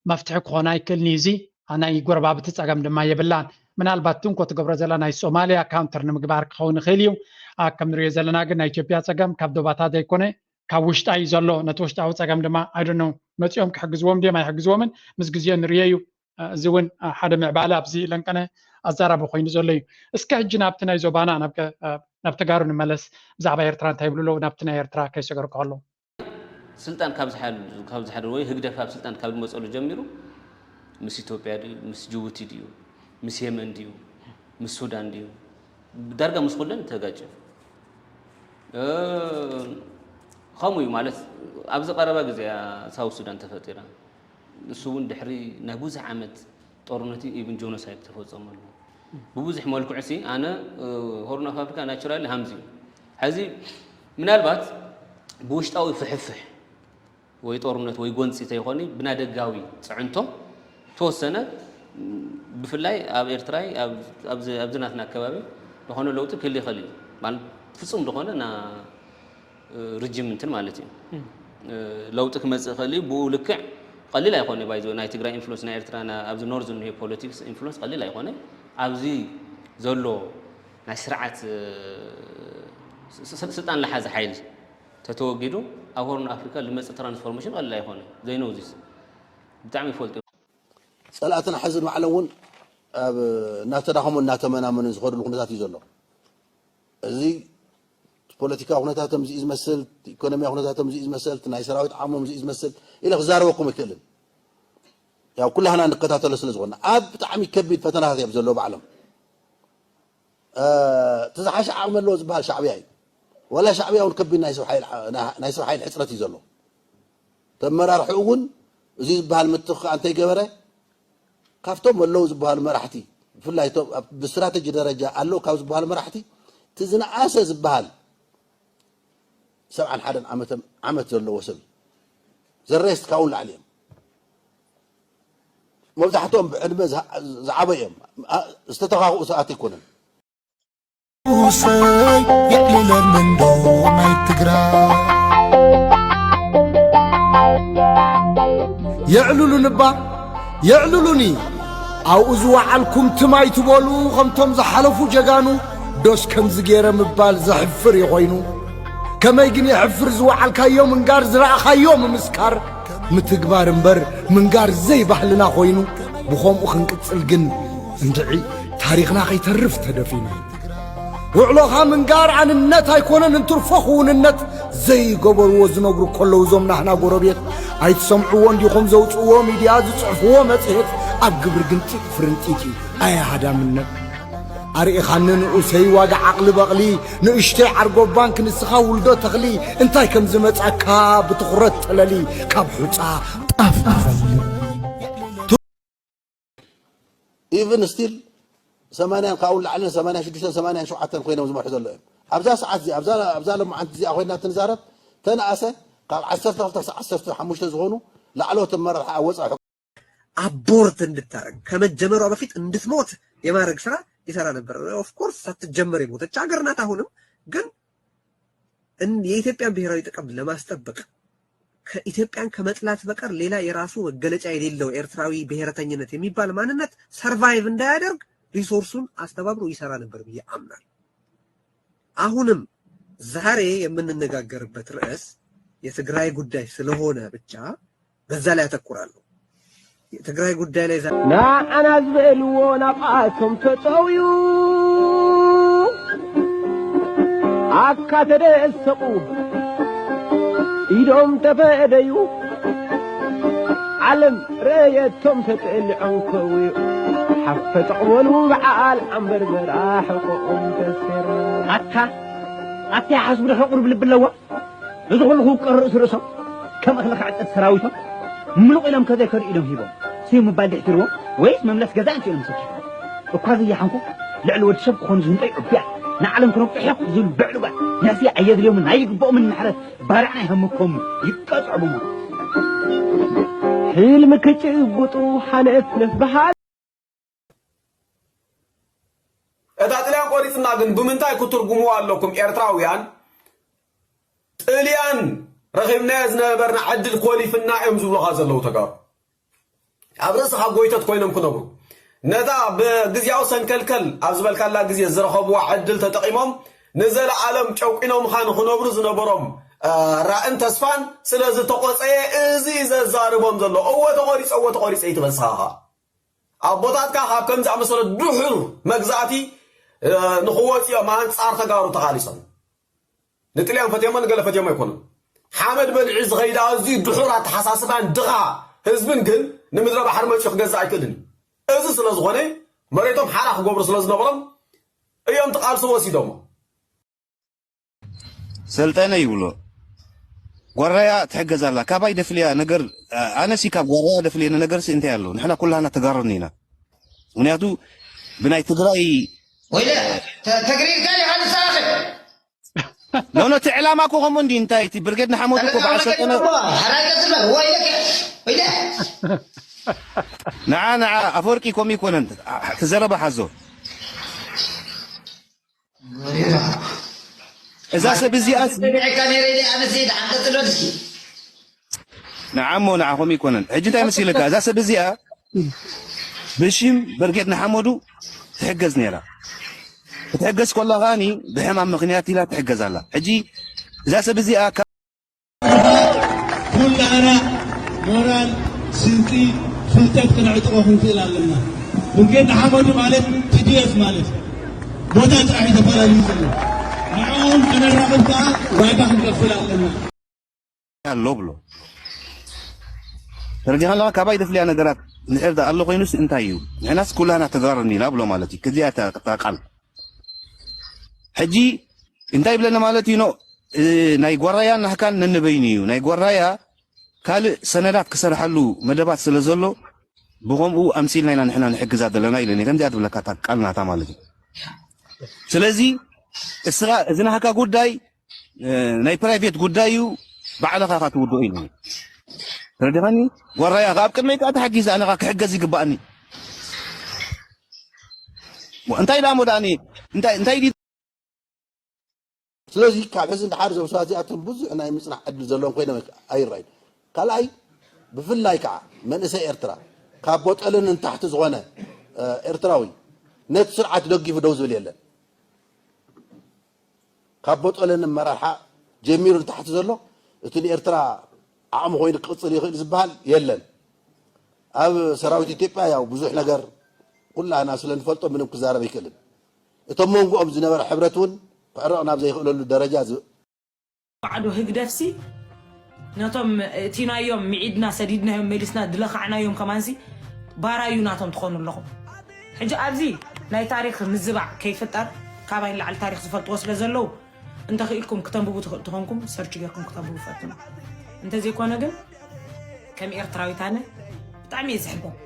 መፍትሒ ክኾን ኣይክእልን እዩ። እዚ ናይ ጎረባብቲ ፀገም ድማ የብላን። ምናልባት ትንኮ ትገብሮ ዘላ ናይ ሶማሊያ ካውንተር ንምግባር ክኸውን ይኽእል እዩ። ከም ንሪኦ ዘለና ግን ናይ ኢትዮጵያ ፀገም ካብ ዶባታ ዘይኮነ ካብ ውሽጣ እዩ ዘሎ። ነቲ ውሽጣዊ ፀገም ድማ ኣይደኖ መፂኦም ክሕግዝዎም ድዮም ኣይሕግዝዎምን ምስ ግዜኡ ንርዮ እዩ። እዚ እውን ሓደ ምዕባለ ኣብዚ ለንቀነ ኣዛራቢ ኮይኑ ዘሎ እዩ። እስከ ሕጂ ናብቲ ናይ ዞባና ናብ ተጋሩ ንመለስ። ብዛዕባ ኤርትራ እንታይ ይብሉ ኣለዉ? ናብቲ ናይ ኤርትራ ከይሰገርኩ ከለዉ ስልጣን ካብ ዝሓደር ወይ ህግደፍ ኣብ ስልጣን ካብ ዝመፀሉ ጀሚሩ ምስ ኢትዮጵያ ድዩ ምስ ጅቡቲ ድዩ ምስ የመን ድዩ ምስ ሱዳን ድዩ ዳርጋ ምስ ኩለን ተጋጭ ከምኡ እዩ ማለት ኣብዚ ቀረባ ግዜ ሳውት ሱዳን ተፈጢራ ንሱ እውን ድሕሪ ናይ ብዙሕ ዓመት ጦርነት ኢቭን ጆኖሳይድ ተፈፀመሉ ብብዙሕ መልክዑ ሲ ኣነ ሆርን ኦፍ ኣፍሪካ ናቹራሊ ሃምዚ እዩ ሕዚ ምናልባት ብውሽጣዊ ፍሕፍሕ ወይ ጦርነት ወይ ጎንፂ ተይኮነ ብናደጋዊ ፅዕንቶ ተወሰነ ብፍላይ ኣብ ኤርትራይ ኣብዚ ናትና ኣከባቢ ዝኾነ ለውጢ ክህል ይኽእል እዩ ፍፁም ዝኾነ ና ርጅም እንትን ማለት እዩ ለውጢ ክመፅእ ይኽእል እዩ ብኡ ልክዕ ቀሊል ኣይኮነ ባይዞ ናይ ትግራይ ኢንፍሉንስ ናይ ኤርትራ ኣብዚ ኖርዝ ዝኒሄ ፖለቲክስ ኢንፍሉንስ ቀሊል ኣይኮነ ኣብዚ ዘሎ ናይ ስርዓት ስልጣን ለሓዚ ሓይል ተተወጊዱ ኣብ ሆርን ኣፍሪካ ዝመፅእ ትራንስፎርሜሽን ቀሊል ኣይኮነ ዘይነው ዚስ ብጣዕሚ ይፈልጡ ፀላእትና ሕዚ ንባዕሎም እውን እናተዳኸሙ እናተመናመኑ ዝኸድሉ ኩነታት እዩ ዘሎ እዚ ፖለቲካዊ ኩነታቶም እዚ ዝመስል ኢኮኖሚያዊ ኩነታቶም እዚ ዝመስል ናይ ሰራዊት ዓቕሞም እዚ ዝመስል ኢለ ክዛረበኩም ኣይክእልን ያው ኩላህና ንከታተሎ ስለ ዝኾነ ኣብ ብጣዕሚ ከቢድ ፈተናታት እዮም ዘለዎ ባዕሎም እቲ ዝሓሸ ዓቕሚ ኣለዎ ዝበሃል ሻዕብያ እዩ ዋላ ሻዕብያ እውን ከቢድ ናይ ሰብ ሓይሊ ሕፅረት እዩ ዘሎ ተመራርሕኡ እውን እዚ ዝበሃል ምትኽኻእ እንተይገበረ ካብቶም ኣለዉ ዝበሃሉ መራሕቲ ብፍላይ ብስትራተጂ ደረጃ ኣለዉ ካብ ዝበሃሉ መራሕቲ እቲ ዝነኣሰ ዝበሃል ሰብዓን ሓደን ዓመት ዘለዎ ሰብ ዘረስት ካብኡ ንላዕሊ እዮም መብዛሕትኦም ብዕድመ ዝዓበ እዮም ዝተተኻኽኡ ሰባት ኣይኮነን ውሰይ የዕልለኒ እንዶ ናይ ትግራይ የዕልሉኒ እባ የዕልሉኒ ኣብኡ ዝወዓልኩም ትም ኣይትበሉ ከምቶም ዝሓለፉ ጀጋኑ ዶስ ከምዚ ገይረ ምባል ዘሕፍር እዩ ኮይኑ ከመይ ግን የሕፍር ዝወዓልካዮ ምንጋር ዝረኣኻዮ ምምስካር ምትግባር እምበር ምንጋር ዘይባህልና ኮይኑ ብኸምኡ ክንቅፅል ግን እንድዒ ታሪኽና ከይተርፍ ተደፊኑ ውዕሎኻ ምንጋር ኣንነት ኣይኮነን እንትርፎ ክውንነት ዘይገበርዎ ዝነግሩ ከለዉ እዞም ናህና ጎረቤት ኣይትሰምዕዎ እንዲኹም ዘውፅእዎ ሚድያ ዝፅሕፍዎ መፅሄት ኣብ ግብሪ ግን ጢቅ ፍርንጢጢ ኣየ ሃዳምነት ኣርኢኻኒ ንኡሰይ ዋጋ ዓቕሊ በቕሊ ንእሽተይ ዓርጎባን ክንስኻ ውልዶ ተኽሊ እንታይ ከም ዝመጻካ ብትኹረት ተለሊ ካብ ሑጻ ጣፍ ንፈልሊ even still ሰማንያን ካብኡ ንላዕልን ሰማንያን ሽዱሽተን ሰማንያን ሸውዓተን ኮይኖም ዝመርሑ ዘሎ እዮም ኣብዛ ሰዓት እዚኣ ኣብዛ ሎማዓንቲ እዚኣ ኮይና ትንዛረብ ተነኣሰ ካብ ዓሰርተ ክልተ ክሳብ ዓሰርተ ሓሙሽተ ዝኾኑ ላዕለዎት ኣመራርሓ ኣብ ወፃኢ abort እንድታረግ ከመጀመሯ በፊት እንድትሞት የማድረግ ስራ ይሰራ ነበር። Of course ሳትጀመር የሞተች ሀገር ናት። አሁንም ግን የኢትዮጵያን ብሔራዊ ጥቅም ለማስጠበቅ ከኢትዮጵያን ከመጥላት በቀር ሌላ የራሱ መገለጫ የሌለው ኤርትራዊ ብሔረተኝነት የሚባል ማንነት survive እንዳያደርግ resource ኡን አስተባብሮ ይሰራ ነበር ብዬ አምናለሁ። አሁንም ዛሬ የምንነጋገርበት ርዕስ የትግራይ ጉዳይ ስለሆነ ብቻ በዛ ላይ አተኩራለሁ። የትግራይ ጉዳይ ላይ ዛ- ንዓና ዝበልዎ ናብኣቶም ተጠውዩ ኣካ ተደሰቑ ኢዶም ተፈደዩ፣ ዓለም ረየቶም ተጠሊዖም ከውዩ፣ ሓፈጠቕ በሉ በዓል ዓንበርበራ ሕቖኦም ተሰይሮም። ኣታ ኣታ ይሓስቡ ዶ ሕቑር ብልቢ ኣለዋ? እዚ ኩሉ ክውቀር ርእሲ ርእሶም ከም እኽሊ ክዕጸድ ሰራዊቶም ምሉቕ ኢሎም ከዘይከዱ ኢዶም ሂቦም ስዩ ምባል ድሕትርዎም ወይስ መምለስ ገዛ እንተ ኢሎም ሰኪፎም? እኳ ዘይሓንኩ ልዕሊ ወዲ ሰብ ክኾኑ ዝህንጠዩ ዕቡያት ንዓለም ክነብጡ ሕቕ ዝብሉ ብዕሉጋት ነፍሲ ኣየድልዮምን ኣይግብኦምን ምሕረት ባርዕ ናይ ሃምኮም ይቀጽዑ ብሞት። ሕልሚ ክጭብጡ ሃነፍነፍ በሃል። እታ ጥልያን ቆሪጽና ግን ብምንታይ ክትርጉምዋ ኣለኩም ኤርትራውያን? ጥልያን ረኺብናዮ ዝነበርና ዕድል ኮሊፍና እዮም ዝብሉኻ ዘለዉ ተጋሩ። ኣብ ርእስኻ ጎይተት ኮይኖም ክነብሩ ነታ ብግዝያዊ ሰንከልከል ኣብ ዝበልካላ ግዜ ዝረኸብዋ ዕድል ተጠቒሞም ንዘለኣለም ጨቂኖምኻ ንኽነብሩ ዝነበሮም ራእን ተስፋን ስለ ዝተቖጸየ እዚ እዩ ዘዛርቦም ዘሎ። እወ ተቖሪጸ እወ ተቖሪጸ እዩ ትበል ንስኻ። ኣቦታትካ ካብ ከምዚ ኣመሰለ ድሑር መግዛእቲ ንኽወፅኦም ኣንፃር ተጋሩ ተቓሊሶም። ንጥልያን ፈትዮሞ ንገለ ፈትዮሞ ኣይኮኑን። ሓመድ በሊዑ ዝኸይድ ኣዝዩ ድሑር ኣተሓሳስባን ድኻ ህዝብን ግን ንምድረ ባሕሪ መፂኡ ክገዝእ ኣይክእልን እዩ። እዚ ስለ ዝኾነ መሬቶም ሓራ ክገብሩ ስለ ዝነበሮም እዮም እቲ ቃልሲ ወሲዶሞ። ሰልጠነ ይብሎ ጓራያ ትሕገዝ ኣላ ካባይ ደፍልያ ነገር ኣነሲ ካብ ጓራያ ደፍልየኒ ነገርሲ እንታይ ኣሎ ንሕና ኩላህና ተጋሩኒ ኢና ምክንያቱ ብናይ ትግራይ ወይለ ተግሪርካ ዲኻ ንስኻ ኖ ኖ እቲ ዕላማ እኮ ከምኡ እንዲ እንታይ እቲ ብርጌድ ንሓመዱ እኮ በዓል ሰልጠነ ሕራይ ቀጽል በል ወይለ ወይለ ንዓ ንዓ ኣፈወርቂ ከምኡ ይኮነን እቲ ዘረባ ሓዞ እዛ ሰብ እዚኣ ንዓሞ ንዓኹም ይኮነን ሕጂ እንታይ መሲልካ እዛ ሰብ እዚኣ ብሽም በርጌድ ንሓመዱ ትሕገዝ ነይራ ክትሕገዝ ከላ ከኣኒ ብሕማም ምክንያት ኢላ ትሕገዝ ኣላ ሕጂ እዛ ሰብ እዚኣ ኩላህና ሞራል፣ ስንቂ፣ ፍልጠት ክነዕጥቖ ክንክእል ኣለና። ብርጌድ ንሓመዱ ማለት ቲ ዲ ኤፍ ማለት እዩ። ቦታ ጥራሕ እዩ ተፈላልዩ ዘሎ። ንዕኦም ከነራኽብ ከኣ ዋጋ ክንከፍል ኣለና። ኣሎ ብሎ ተረዲኻ ኣለኻ ካባይ ደፍልያ ነገራት ንድሕር ኣሎ ኮይኑስ እንታይ እዩ ንሕናስ ኩላና ተጋርኒ ኢና ብሎ ማለት እዩ ክዚኣ እታ ቃል ሕጂ እንታይ ይብለና ማለት እዩ ኖ ናይ ጓራያ ናህካን ነንበይኑ እዩ ናይ ጓራያ ካልእ ሰነዳት ክሰርሐሉ መደባት ስለ ዘሎ ብኸምኡ ኣምሲልና ኢና ንሕና ንሕግዛ ዘለና ኢለ ከምዚኣ ትብለካ እታ ቃል ናታ ማለት እዩ ስለዚ እስኻ እዚ ናህካ ጉዳይ ናይ ፕራይቬት ጉዳይ እዩ ባዕልኻ ኢኻ ትውድኦ ኢሉ ተረዲኻኒ ጓራያ ካብ ቅድመይ ከዓ ተሓጊዘ ኣነ ከዓ ክሕገዝ ይግባኣኒ እንታይ ደኣ ሞ ደኣኒ እንታይ እንታይ ድዩ ስለዚ ካብ ሕዚ ንደሓር እዞም ሰባት እዚኣቶም ብዙሕ ናይ ምፅናሕ ዕድል ዘለዎም ኮይኖም ኣይረኣዩ ካልኣይ ብፍላይ ከዓ መንእሰይ ኤርትራ ካብ ቦጠልን ንታሕቲ ዝኾነ ኤርትራዊ ነቲ ስርዓት ደጊፉ ደው ዝብል የለን ካብ ቦጠልን ኣመራርሓ ጀሚሩ ንታሕቲ ዘሎ እቲ ንኤርትራ ዓቕሚ ኮይኑ ክቕፅል ይኽእል ዝበሃል የለን ኣብ ሰራዊት ኢትዮጵያ ያው ብዙሕ ነገር ኩላና ስለ ንፈልጦ ምንም ክዛረብ ኣይክእልን እቶም መንጎኦም ዝነበረ ሕብረት እውን ክዕረቕ ናብ ዘይኽእለሉ ደረጃ ባዕዶ ህግደፍሲ ነቶም እቲናዮም ሚዒድና ሰዲድናዮም መሊስና ድለኻዕናዮም ከማንሲ ባራዩ ናቶም ትኾኑ ኣለኹም ሕጂ ኣብዚ ናይ ታሪክ ምዝባዕ ከይፍጠር ካባይ ንላዕሊ ታሪክ ዝፈልጥዎ ስለ ዘለዉ እንተኽኢልኩም ክተንብቡ ትኽእሉ ተኾንኩም ሰርች ጌርኩም ክተንብቡ ፈትኑ እንተዘይኮነ ግን ከም ኤርትራዊት ኣነ ብጣዕሚ እየ ዝሕበን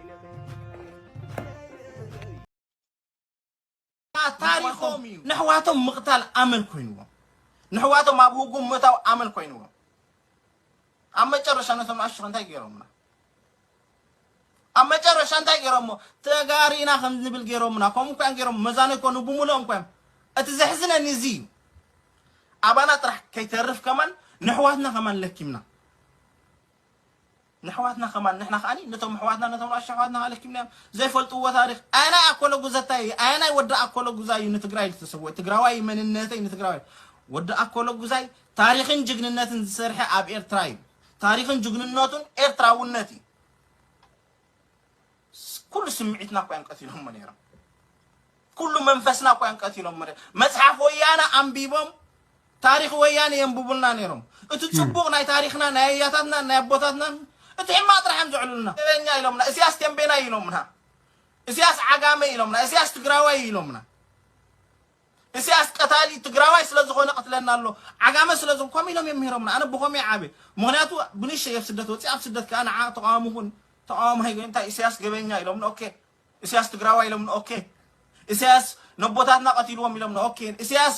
ታሪኾም እዩ ነሕዋቶም ምቕታል ኣመል ኮይንዎም ነሕዋቶም ኣብ ህጉም ምእታው ኣመል ኮይንዎም ኣብ መጨረሻ ነቶም ንኣሽቱ እንታይ ገይሮምና ኣብ መጨረሻ እንታይ ገይሮሞ ተጋሪና ከም ንብል ገይሮምና ከምኡ እኳ ገይሮም መዛኖ ይኮኑ ብምልኦም እኳ እቲ ዘሕዝነኒ እዚ እዩ ኣባና ጥራሕ ከይተርፍ ከማን ነሕዋትና ከማን ለኪምና ነሕዋትና ከማን ንሕና ከኣኒ ነቶም ኣሕዋትና ነቶም ኣሻ ኣሕዋትና ኣለኪምናዮም ዘይፈልጥዎ ታሪኽ ኣየናይ ኣኮለጉዘታይ ኣየናይ ወዲ ኣኮለጉዛይ እዩ ንትግራይ ዝተሰወ ትግራዋይ መንነተይ ንትግራዋይ ወዲ ኣኮለጉዛይ ታሪኽን ጅግንነትን ዝሰርሐ ኣብ ኤርትራ እዩ ታሪኽን ጅግንነቱን ኤርትራውነት እዩ ኩሉ ስምዒትና እኮ እዮም ቀቲሎሞ ነይሮም ኩሉ መንፈስና እኮ እዮም ቀቲሎሞ ነይሮም መፅሓፍ ወያነ ኣንቢቦም ታሪኽ ወያነ የንብቡልና ነይሮም። እቲ ጽቡቕ ናይ ታሪኽና፣ ናይ ኣያታትና፣ ናይ ኣቦታትናን፣ እቲ ሕማቕ ጥራሕ እዮም ዘዕሉልና። ገበኛ ኢሎምና፣ እስያስ ተንቤናይ ኢሎምና፣ እስያስ ዓጋመ ኢሎምና፣ እስያስ ትግራዋይ ኢሎምና። እስያስ ቀታሊ ትግራዋይ ስለ ዝኾነ ቀትለና ኣሎ፣ ዓጋመ ስለ ዝኾነ፣ ከምኡ ኢሎም እዮም ምሂሮምና። ኣነ ብኸምኡ እየ ዓብየ። ምኽንያቱ ብንእሽተይ ኣብ ስደት ወፂእ፣ ኣብ ስደት ከዓ ንዓ ተቃዋሚ ኩን፣ ተቃዋሚ ሃይጎ እንታይ እስያስ ገበኛ ኢሎምና፣ ኦኬ። እስያስ ትግራዋይ ኢሎምና፣ ኦኬ። እስያስ ነቦታትና ቀቲልዎም ኢሎምና፣ ኦኬ። እስያስ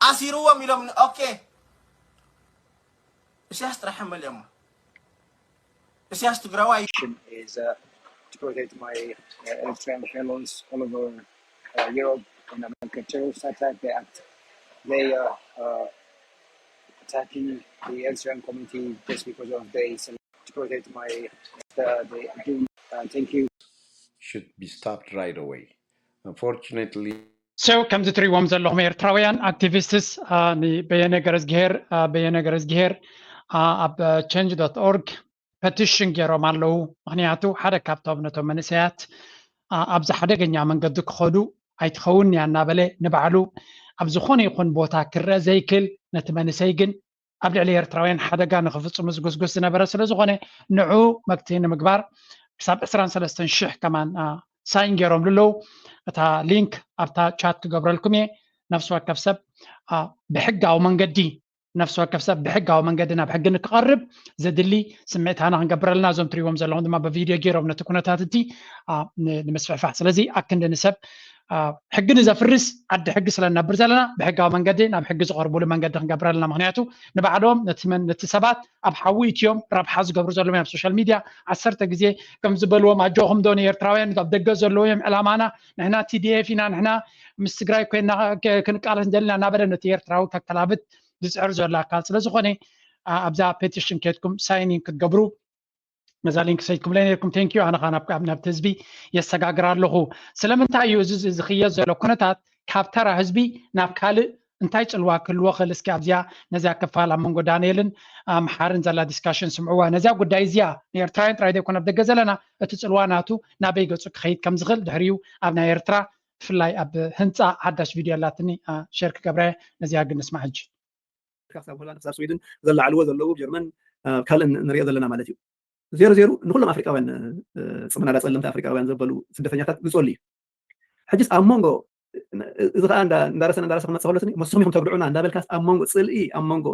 ኣሲርዎም ኢሎምና፣ ኦኬ። እስያስ ጥራሕ መሊኦሞ። እስያስ ትግራዋይ Is uh, to protect my uh, Eritrean fellows all over uh, Europe and America. Terrorist attack. They act. They uh, uh, attacking the Eritrean community just because of they to protect my uh, the June. Uh, thank you. Should be stopped right away. Unfortunately, So ከምዚ ትሪእዎም ዘለኹም ኤርትራውያን ኣክቲቪስትስ በየነ ገረዝግሄር በየነ ገረዝግሄር ኣብ change dot org petition ገይሮም ኣለዉ። ምክንያቱ ሓደ ካብቶም ነቶም መንእሰያት ኣብዚ ሓደገኛ መንገዲ ክኸዱ ኣይትኸውን እያ እናበለ ንባዕሉ ኣብ ዝኾነ ይኹን ቦታ ክረአ ዘይክል ነቲ መንእሰይ ግን ኣብ ልዕሊ ኤርትራውያን ሓደጋ ንኽፍጽሙ ዝጉስጉስ ዝነበረ ስለ ዝኾነ ንዑ መግትኢ ንምግባር ክሳብ ዕስራን ሰለስተን ሽሕ ከማን ሳይን ገይሮም ልለዉ እታ ሊንክ ኣብታ ቻት ክገብረልኩም እየ። ነፍሲ ወከፍ ሰብ ብሕጋዊ መንገዲ ነፍሲ ወከፍ ሰብ ብሕጋዊ መንገዲ ናብ ሕጊ ንክቐርብ ዘድሊ ስምዒታና ክንገብር ኣለና። እዞም ትሪእዎም ዘለኹም ድማ ብቪድዮ ገይሮም ነቲ ኩነታት እቲ ንምስፍሕፋሕ። ስለዚ ኣክንዲ ንሰብ ሕጊ ንዘፍርስ ዓዲ ሕጊ ስለ ንነብር ዘለና ብሕጋዊ መንገዲ ናብ ሕጊ ዝቐርቡሉ መንገዲ ክንገብር ኣለና። ምክንያቱ ንባዕሎም ነቲ ሰባት ኣብ ሓዊ እትዮም ረብሓ ዝገብሩ ዘለዉ ኣብ ሶሻል ሚድያ ዓሰርተ ግዜ ከም ዝበልዎም ኣጆኹም ዶ ንኤርትራውያን ኣብ ደገ ዘለዉ እዮም ዕላማና ንሕና ቲዲኤፍ ኢና ንሕና ምስ ትግራይ ኮይና ክንቃለስ እንደልና እናበለ ነቲ ኤርትራዊ ከከላብት ዝፅዕር ዘሎ ኣካል ስለዝኾነ ኣብዛ ፔቲሽን ከድኩም ሳይኒን ክትገብሩ ነዛ ሊንክ ሰይድኩምለይ ነርኩም ቴንኪዩ ኣነ ከዓ ናብቲ ህዝቢ የሰጋግር ኣለኹ። ስለምንታይ እዩ እዚ ዝኽየድ ዘሎ ኩነታት ካብ ተራ ህዝቢ ናብ ካልእ እንታይ ፅልዋ ክህልዎ ክእል እስኪ ኣብዚኣ ነዚኣ ክፋል ኣብ መንጎ ዳንኤልን ኣምሓርን ዘላ ዲስካሽን ስምዕዋ ነዚኣ ጉዳይ እዚኣ ንኤርትራውያን ጥራይ ዘይኮነ ኣብ ደገ ዘለና እቲ ፅልዋ ናቱ ናበይ ገፁ ክኸይድ ከም ዝኽእል ድሕሪኡ ኣብ ናይ ኤርትራ ብፍላይ ኣብ ህንፃ ሓዳሽ ቪድዮ ኣላትኒ ሸር ክገብረ ነዚኣ ግን ንስማዕ ሕጂ ክሳብ ሆላንድ ክሳብ ስዊድን ዘለዓልዎ ዘለዉ ጀርመን ካልእ ንሪኦ ዘለና ማለት እዩ። ዜሮ ዜሩ ንኩሎም ኣፍሪቃውያን ፅምናዳ ፀለምቲ ኣፍሪቃውያን ዘበሉ ስደተኛታት ዝፀሉ እዩ። ሕጅስ ኣብ መንጎ እዚ ከዓ እንዳረሰን እንዳረሰ ክመፅእ ከሎ ንስኹም ኢኹም ተግድዑና እንዳበልካስ ኣብ መንጎ ፅልኢ ኣብ መንጎ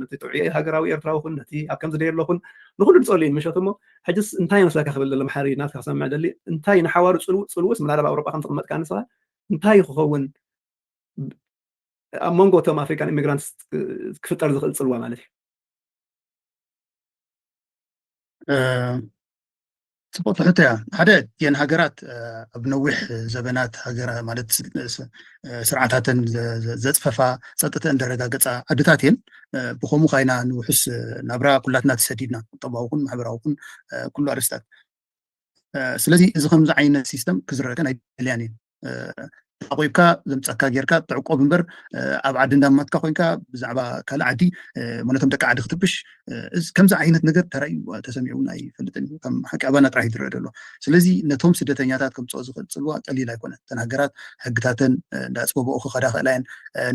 ነቲ ጥዑይ ሃገራዊ ኤርትራዊ ኩን ነቲ ኣብ ከምዚ ደየሎ ኩን ንኩሉ ዝፀሉ እዩ ምሸት እሞ ሕጅስ እንታይ ይመስለካ ክብል ዘሎ መሓሪ ናትካ ክሰምዕ ደሊ እንታይ ንሓዋሩ ፅልው ፅልውስ ምናልባት ኣውሮጳ ከም ተቐመጥካ ንስኻ እንታይ ክኸውን ኣብ መንጎ እቶም ኣፍሪካን ኢሚግራንትስ ክፍጠር ዝኽእል ፅልዋ ማለት እዩ። ፅቡቅ ትሕቶ እያ ሓደ እቲአን ሃገራት ኣብ ነዊሕ ዘበናት ሃገራ ማለት ስርዓታተን ዘፅፈፋ ፀጥተን ዘረጋገፃ ዓድታት እየን ብከምኡ ካይና ንውሑስ ናብራ ኩላትና ተሰዲድና ቁጠባዊ ኩን ማሕበራዊ ኩን ኩሉ ኣርስታት ስለዚ እዚ ከምዚ ዓይነት ሲስተም ክዝረገን ኣይደልያን እዩ ተዓቆብካ ዘምፀካ ጌርካ ተዕቆብ እምበር ኣብ ዓዲ እንዳማትካ ኮይንካ ብዛዕባ ካልእ ዓዲ ሞነቶም ደቂ ዓዲ ክትብሽ ከምዚ ዓይነት ነገር ተራእዩ ተሰሚዑ እውን ኣይፈልጥን እዩ ከም ሓቂ ኣባና ጥራሕ ይዝረአ ዘሎ ስለዚ ነቶም ስደተኛታት ከምፅኦ ዝኽእል ፅልዋ ቀሊል ኣይኮነን እተን ሃገራት ሕግታተን እንዳፅበበኦ ክኸዳ ክእላ እየን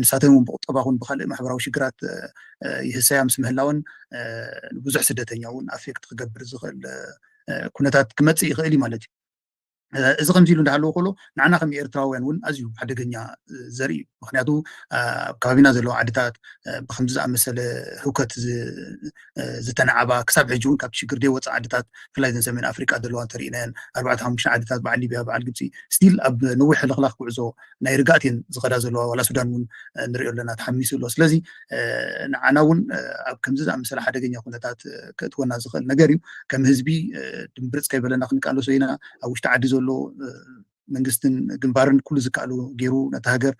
ንሳተን እውን ብቁጠባ ኹን ብካልእ ማሕበራዊ ሽግራት ይህሰያ ምስ ምህላወን ብዙሕ ስደተኛ እውን ኣፌክት ክገብር ዝኽእል ኩነታት ክመፅእ ይኽእል እዩ ማለት እዩ እዚ ከምዚ ኢሉ እንዳሃለዎ ከሎ ንዓና ከም ኤርትራውያን እውን ኣዝዩ ሓደገኛ ዘርኢ እዩ ምክንያቱ ኣብ ከባቢና ዘለዋ ዓድታት ብከምዚ ዝኣመሰለ ህውከት ዝተናዓባ ክሳብ ሕጂ እውን ካብቲ ሽግር ደይወፃ ዓድታት ብፍላይ ዘን ሰሜን ኣፍሪቃ ዘለዋ እንተሪእናየን ኣርባዕተ ሓሙሽተ ዓድታት በዓል ሊብያ በዓል ግብፂ ስቲል ኣብ ነዊሕ ሕልኽላኽ ጉዕዞ ናይ ርግኣት እየን ዝኸዳ ዘለዋ ዋላ ሱዳን እውን ንሪኦ ኣለና ተሓሚሱ ኣሎ ስለዚ ንዓና እውን ኣብ ከምዚ ዝኣመሰለ ሓደገኛ ኩነታት ከእትወና ዝኽእል ነገር እዩ ከም ህዝቢ ድምብርፅ ከይበለና ክንቃለሶ ኢና ኣብ ውሽጢ ዓዲ ዘሎ መንግስትን ግንባርን ኩሉ ዝከኣሉ ገይሩ ነቲ ሃገር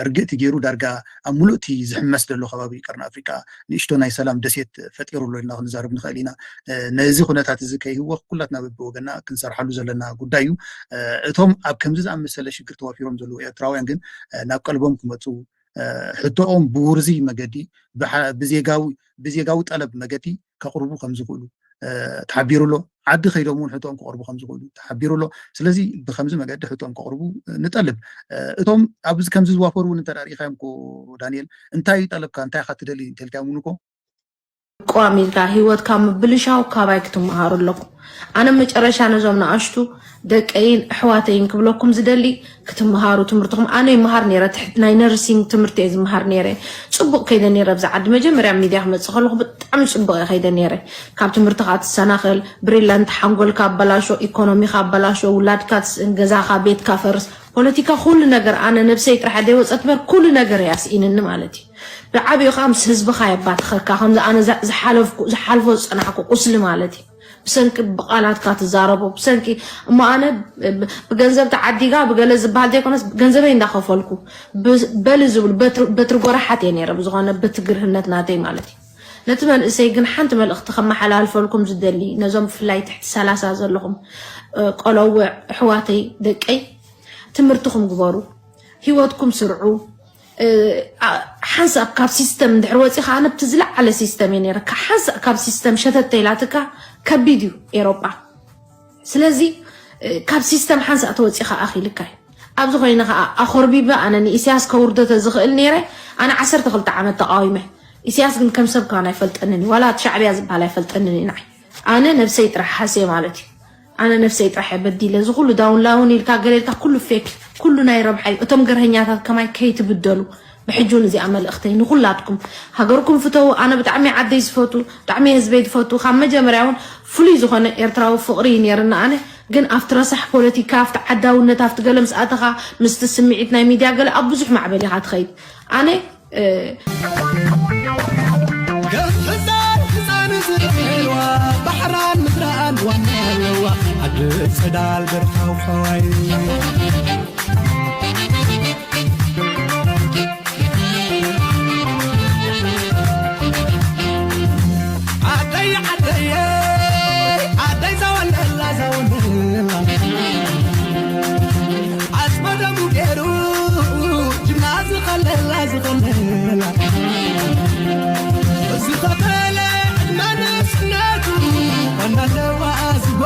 ርግእቲ ገይሩ ዳርጋ ኣብ ሙሉእ እቲ ዝሕመስ ዘሎ ከባቢ ቀርኒ ኣፍሪቃ ንእሽቶ ናይ ሰላም ደሴት ፈጢሩ ኣሎ ኢልና ክንዛረብ ንኽእል ኢና ነዚ ኩነታት እዚ ከይህወኽ ኩላትና በብወገና ክንሰርሓሉ ዘለና ጉዳይ እዩ እቶም ኣብ ከምዚ ዝኣመሰለ ሽግር ተዋፊሮም ዘለዉ ኤርትራውያን ግን ናብ ቀልቦም ክመፁ ሕቶኦም ብውርዚ መገዲ ብዜጋዊ ጠለብ መገዲ ከቕርቡ ከምዝኽእሉ ተሓቢሩ ኣሎ። ዓዲ ከይዶም እውን ሕቶም ክቕርቡ ከም ዝኽእሉ ተሓቢሩ ኣሎ። ስለዚ ብከምዚ መገዲ ሕቶም ክቕርቡ ንጠልብ። እቶም ኣብዚ ከምዚ ዝዋፈሩ እውን እንተ ርኢኻዮም እኮ ዳንኤል እንታይ ጠለብካ እንታይ ኢኻ ትደሊ እንተልካዮም እውን እኮ ቋም ኢልካ ህይወትካ ምብልሻው ካባይ ክትመሃሩ ኣለኩም። ኣነ መጨረሻ ነዞም ንኣሽቱ ደቀይን ኣሕዋተይን ክብለኩም ዝደሊ ክትመሃሩ ትምህርትኹም ኣነ ይመሃር ነይረ ናይ ነርሲንግ ትምህርቲ እየ ዝመሃር ነይረ። ፅቡቅ ከይደ ነይረ ኣብዚ ዓዲ መጀመርያ ሚድያ ክመፅእ ከለኩ ብጣዕሚ ፅቡቅ እየ ከይደ ነይረ። ካብ ትምህርትካ ትሰናኸል ብሪላንት ሓንጎልካ ኣበላሾ ኢኮኖሚካ ኣበላሾ ውላድካ ትስእን ገዛካ ቤትካ ፈርስ ፖለቲካ ኩሉ ነገር ኣነ ነብሰይ ጥራሕ ደይወፀት በር ኩሉ ነገር እያ ስኢንኒ ማለት እዩ። ብዓብዩ ከዓ ምስ ህዝብኻ የባትኸካ ከምዚ ኣነ ዝሓለፍኩ ዝሓልፎ ዝፀናሕኩ ቁስሊ ማለት እዩ። ብሰንኪ ብቃላትካ ትዛረቦ ብሰንኪ እሞ ኣነ ብገንዘብ ተዓዲጋ ብገለ ዝበሃል ዘይኮነስ ገንዘበይ እንዳኸፈልኩ በሊ ዝብሉ በትሪ ጎራሓት እየ ነይረ ብዝኾነ በቲ ግርህነት ናተይ ማለት እዩ። ነቲ መንእሰይ ግን ሓንቲ መልእኽቲ ከመሓላልፈልኩም ዝደሊ ነዞም ብፍላይ ትሕቲ ሰላሳ ዘለኹም ቆለውዕ ኣሕዋተይ ደቀይ ትምህርትኹም ግበሩ፣ ሂወትኩም ስርዑ። ሓንሳብ ካብ ሲስተም እንድሕር ወፂኻ ኣነ ብቲ ዝለዓለ ሲስተም እየ ነይረ። ሓንሳብ ካብ ሲስተም ሸተተ ኢላትካ ከቢድ እዩ ኤሮጳ። ስለዚ ካብ ሲስተም ሓንሳእ ተወፂኻ ኣኺልካ እዩ። ኣብዚ ኮይነ ከዓ ኣኾርቢበ ኣነ ንኢሳያስ ከውርዶ ተዝኽእል ነይረ ኣነ ዓሰርተ ክልተ ዓመት ተቃዊመ። ኢሳያስ ግን ከም ሰብ ከዋን ኣይፈልጠንን እዩ ዋላ እቲ ሻዕብያ ዝበሃል ኣይፈልጠንን እዩ ንዓይ። ኣነ ነብሰይ ጥራሕ ሃስየ ማለት እዩ። ኣነ ነብሰይ ጥራሕ እየ በዲለ እዚ ኩሉ ዳውን ላውን ኢልካ ገለ ኢልካ ኩሉ ፌክ ኩሉ ናይ ረብሓ እዩ እቶም ገርሀኛታት ከማይ ከይትብደሉ ብሕጂ እውን እዚኣ መልእኽተይ ንኩላትኩም ሃገርኩም ፍተዉ ኣነ ብጣዕሚ ዓደይ ዝፈቱ ብጣዕሚ ህዝበይ ዝፈቱ ካብ መጀመርያ እውን ፍሉይ ዝኾነ ኤርትራዊ ፍቕሪ እዩ ነይርና ኣነ ግን ኣብቲ ረሳሕ ፖለቲካ ኣብቲ ዓዳውነት ኣብቲ ገለ ምስ ኣተኻ ምስቲ ስምዒት ናይ ሚድያ ገለ ኣብ ብዙሕ ማዕበል ኢኻ ትኸይድ ኣነ ገፍሕዛን ህፃን ዝርእዋ ባሕራን ምድራን ዋና ኣለዋ ዓዲ ፅዳል በርካው ሓዋይ ዓደይ ዓደየ ዓደይ ዘወለላ ዘወለላ ዓፅመ ደሙ ገይሩ ጅምላ ዝኸለላ ዝኸለላ ዝኸፈለ ዕድመ ንእስነቱ ዋና ኣለዋ ዝጎ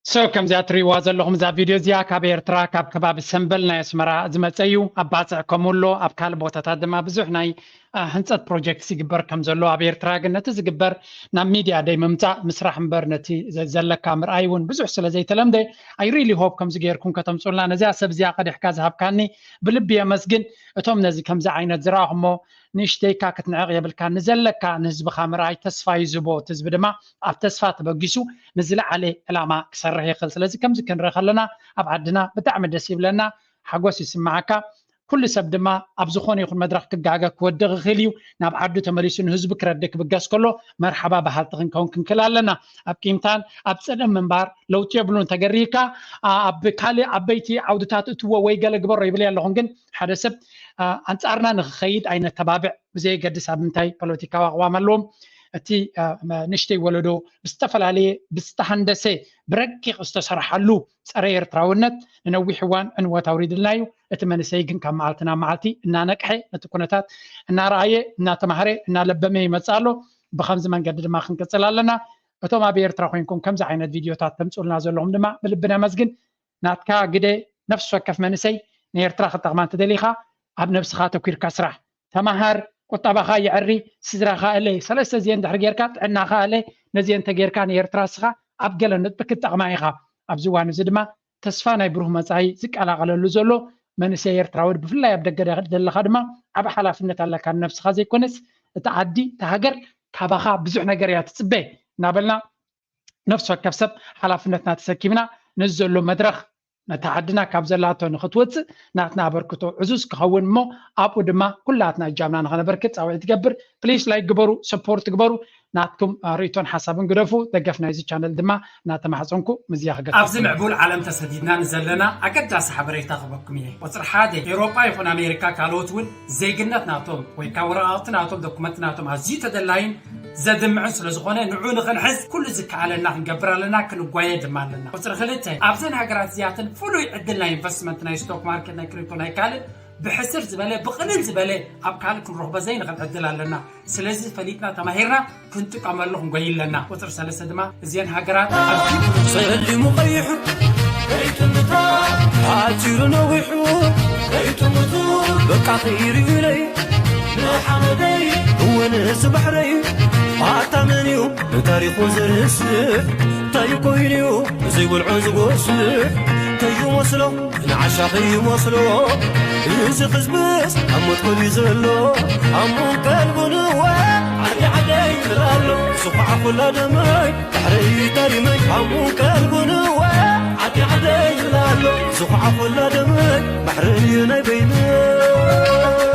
So ከምዚኣ ትሪእዋ ዘለኹም እዛ ቪድዮ እዚኣ ካብ ኤርትራ ካብ ከባቢ ሰምበል ናይ ኣስመራ ዝመፀ እዩ። ኣብ ባፅዕ ከምኡ ኣሎ። ኣብ ካልእ ቦታታት ድማ ብዙሕ ናይ ህንፀት ፕሮጀክትስ ይግበር ከም ዘሎ ኣብ ኤርትራ ግን ነቲ ዝግበር ናብ ሚድያ ደይ ምምፃእ ምስራሕ እምበር ነቲ ዘለካ ምርኣይ እውን ብዙሕ ስለ ዘይተለምደ I really hope ከምዚ ገይርኩም ከተምፁልና ነዚኣ ሰብ እዚኣ ቀዲሕካ ዝሃብካኒ ብልቢ የመስግን። እቶም ነዚ ከምዚ ዓይነት ዝረኣኹሞ ንእሽተይካ ክትንዕቕ የብልካ ንዘለካ ንህዝብኻ ምርኣይ ተስፋ እዩ ዝህቦ እቲ ህዝቢ ድማ ኣብ ተስፋ ተበጊሱ ንዝለዓለ ዕላማ ክሰርሕ ይኽእል ስለዚ ከምዚ ክንርኢ ከለና ኣብ ዓድና ብጣዕሚ ደስ ይብለና ሓጎስ ይስምዓካ ኩሉ ሰብ ድማ ኣብ ዝኾነ ይኹን መድረኽ ክጋገ ክወድቕ ይኽእል እዩ ናብ ዓዱ ተመሊሱ ንህዝቡ ክረድእ ክብገስ ከሎ መርሓባ በሃልቲ ክንከውን ክንክእል ኣለና ኣብ ቂምታን ኣብ ፀለም ምንባር ለውጢ የብሉን ተገሪካ ኣብ ካልእ ዓበይቲ ዓውድታት እትዎ ወይ ገለ ግበሮ ይብል ኣለኹም ግን ሓደ ሰብ ኣንፃርና ንክኸይድ ኣይነተባብዕ ብዘየገድስ ኣብ ምንታይ ፖለቲካዊ ኣቕዋም ኣለዎም እቲ ንእሽተይ ወለዶ ብዝተፈላለየ ብዝተሃንደሰ ብረቂቕ ዝተሰርሓሉ ፀረ ኤርትራውነት ንነዊሕ እዋን ዕንወት ኣውሪድልና እዩ እቲ መንእሰይ ግን ካብ መዓልቲ ናብ መዓልቲ እናነቅሐ ነቲ ኩነታት እናረኣየ እናተማህረ እናለበመ ይመፅእ ኣሎ ብከምዚ መንገዲ ድማ ክንቅፅል ኣለና እቶም ኣብ ኤርትራ ኮይንኩም ከምዚ ዓይነት ቪድዮታት ተምፅኡልና ዘለኹም ድማ ብልቢ ነመስግን ናትካ ግደ ነፍሲ ወከፍ መንእሰይ ንኤርትራ ክጠቕማ እንትደሊኻ ኣብ ነብስኻ ተኲርካ ስራሕ ተማሃር ቁጠባኻ የዕሪ ስድራኻ እለ ሰለስተ እዚኤን ድሕሪ ጌርካ ጥዕናኻ እለ ነዚኤን ተጌርካ ንኤርትራ እስኻ ኣብ ገለ ነጥቢ ክትጠቕማ ኢኻ ኣብዚ እዋን እዚ ድማ ተስፋ ናይ ብሩህ መጻኢ ዝቀላቐለሉ ዘሎ መንእሰይ ኤርትራዊ ብፍላይ ኣብ ደገ ዘለኻ ድማ ዓቢ ሓላፍነት ኣለካ ንነብስኻ ዘይኮነስ እታ ዓዲ እታ ሃገር ካባኻ ብዙሕ ነገር እያ ትጽበ እናበልና ነፍሲ ወከፍ ሰብ ሓላፍነትና ተሰኪምና ነዚ ዘሎ መድረኽ ነታ ዓድና ካብ ዘላቶ ንኽትወፅእ ናትና ኣበርክቶ ዕዙዝ ክኸውን እሞ ኣብኡ ድማ ኩላትና እጃምና ንኸነበርክት ፃውዒት ይገብር please like ግበሩ support ግበሩ ናትኩም ርእቶን ሓሳብን ግደፉ ደገፍ ናይዚ channel ድማ እናተማሕፀንኩ ምዝያ ክገ ኣብዚ ምዕቡል ዓለም ተሰዲድና ንዘለና ኣገዳሲ ሓበሬታ ክበኩም እየ ቁፅሪ ሓደ ኤውሮጳ ይኹን ኣሜሪካ ካልኦት እውን ዜግነት ናቶም ወይ ከዓ ወረቃቅቲ ናቶም ዶኩመንት ናቶም ኣዝዩ ተደላይን ዘድምዕን ስለዝኾነ ንዑ ንኽንሕዝ ኩሉ ዝከኣለና ክንገብር ኣለና ክንጓየ ድማ ኣለና ቁፅሪ ክልተ ኣብዘን ሃገራት እዚኣተን ፍሉይ ዕድል ናይ ኢንቨስትመንት ናይ ስቶክ ማርኬት ናይ ክሪፕቶ ናይ ካልእ ብሕስር ዝበለ ብቕልል ዝበለ ኣብ ካልእ ክንረኽቦ ዘይንኽእል ዕድል ኣለና። ስለዚ ፈሊጥና ተማሂርና ክንጥቀመሉ ክንጎይ ኣለና። ቁፅሪ ሰለስተ ድማ እዚአን ሃገራት ኣብ ጸሊሙ ቀይሑ ከይጥምታ፣ ኣቲሩ ነዊሑ ከይጥምቱ፣ በቃ ከይርእዩለይ ንሓመደይ፣ እወ ንእሲ ባሕረይ። ኣታ መን እዩ ንታሪኹ ዘርስዕ? እንታይ ኮይኑ እዩ ዘይብልዑ ዝጎስዕ? ከይመስሎ ንዓሻ ከይመስሎ እዚ ህዝብስ ኣብ ሞት ኮልዩ ዘሎ። ኣሙን ቀልቡን እወ ዓዲ ዓደይ ይብል ኣሎ። ዝኹዓ ኩላ ደመይ ባሕረይ ታሪመይ። ኣሙን ቀልቡን እወ ዓዲ ዓደይ ይብል ኣሎ። ዝኹዓ ኩላ ደመይ ባሕረይ ናይ በይነይ።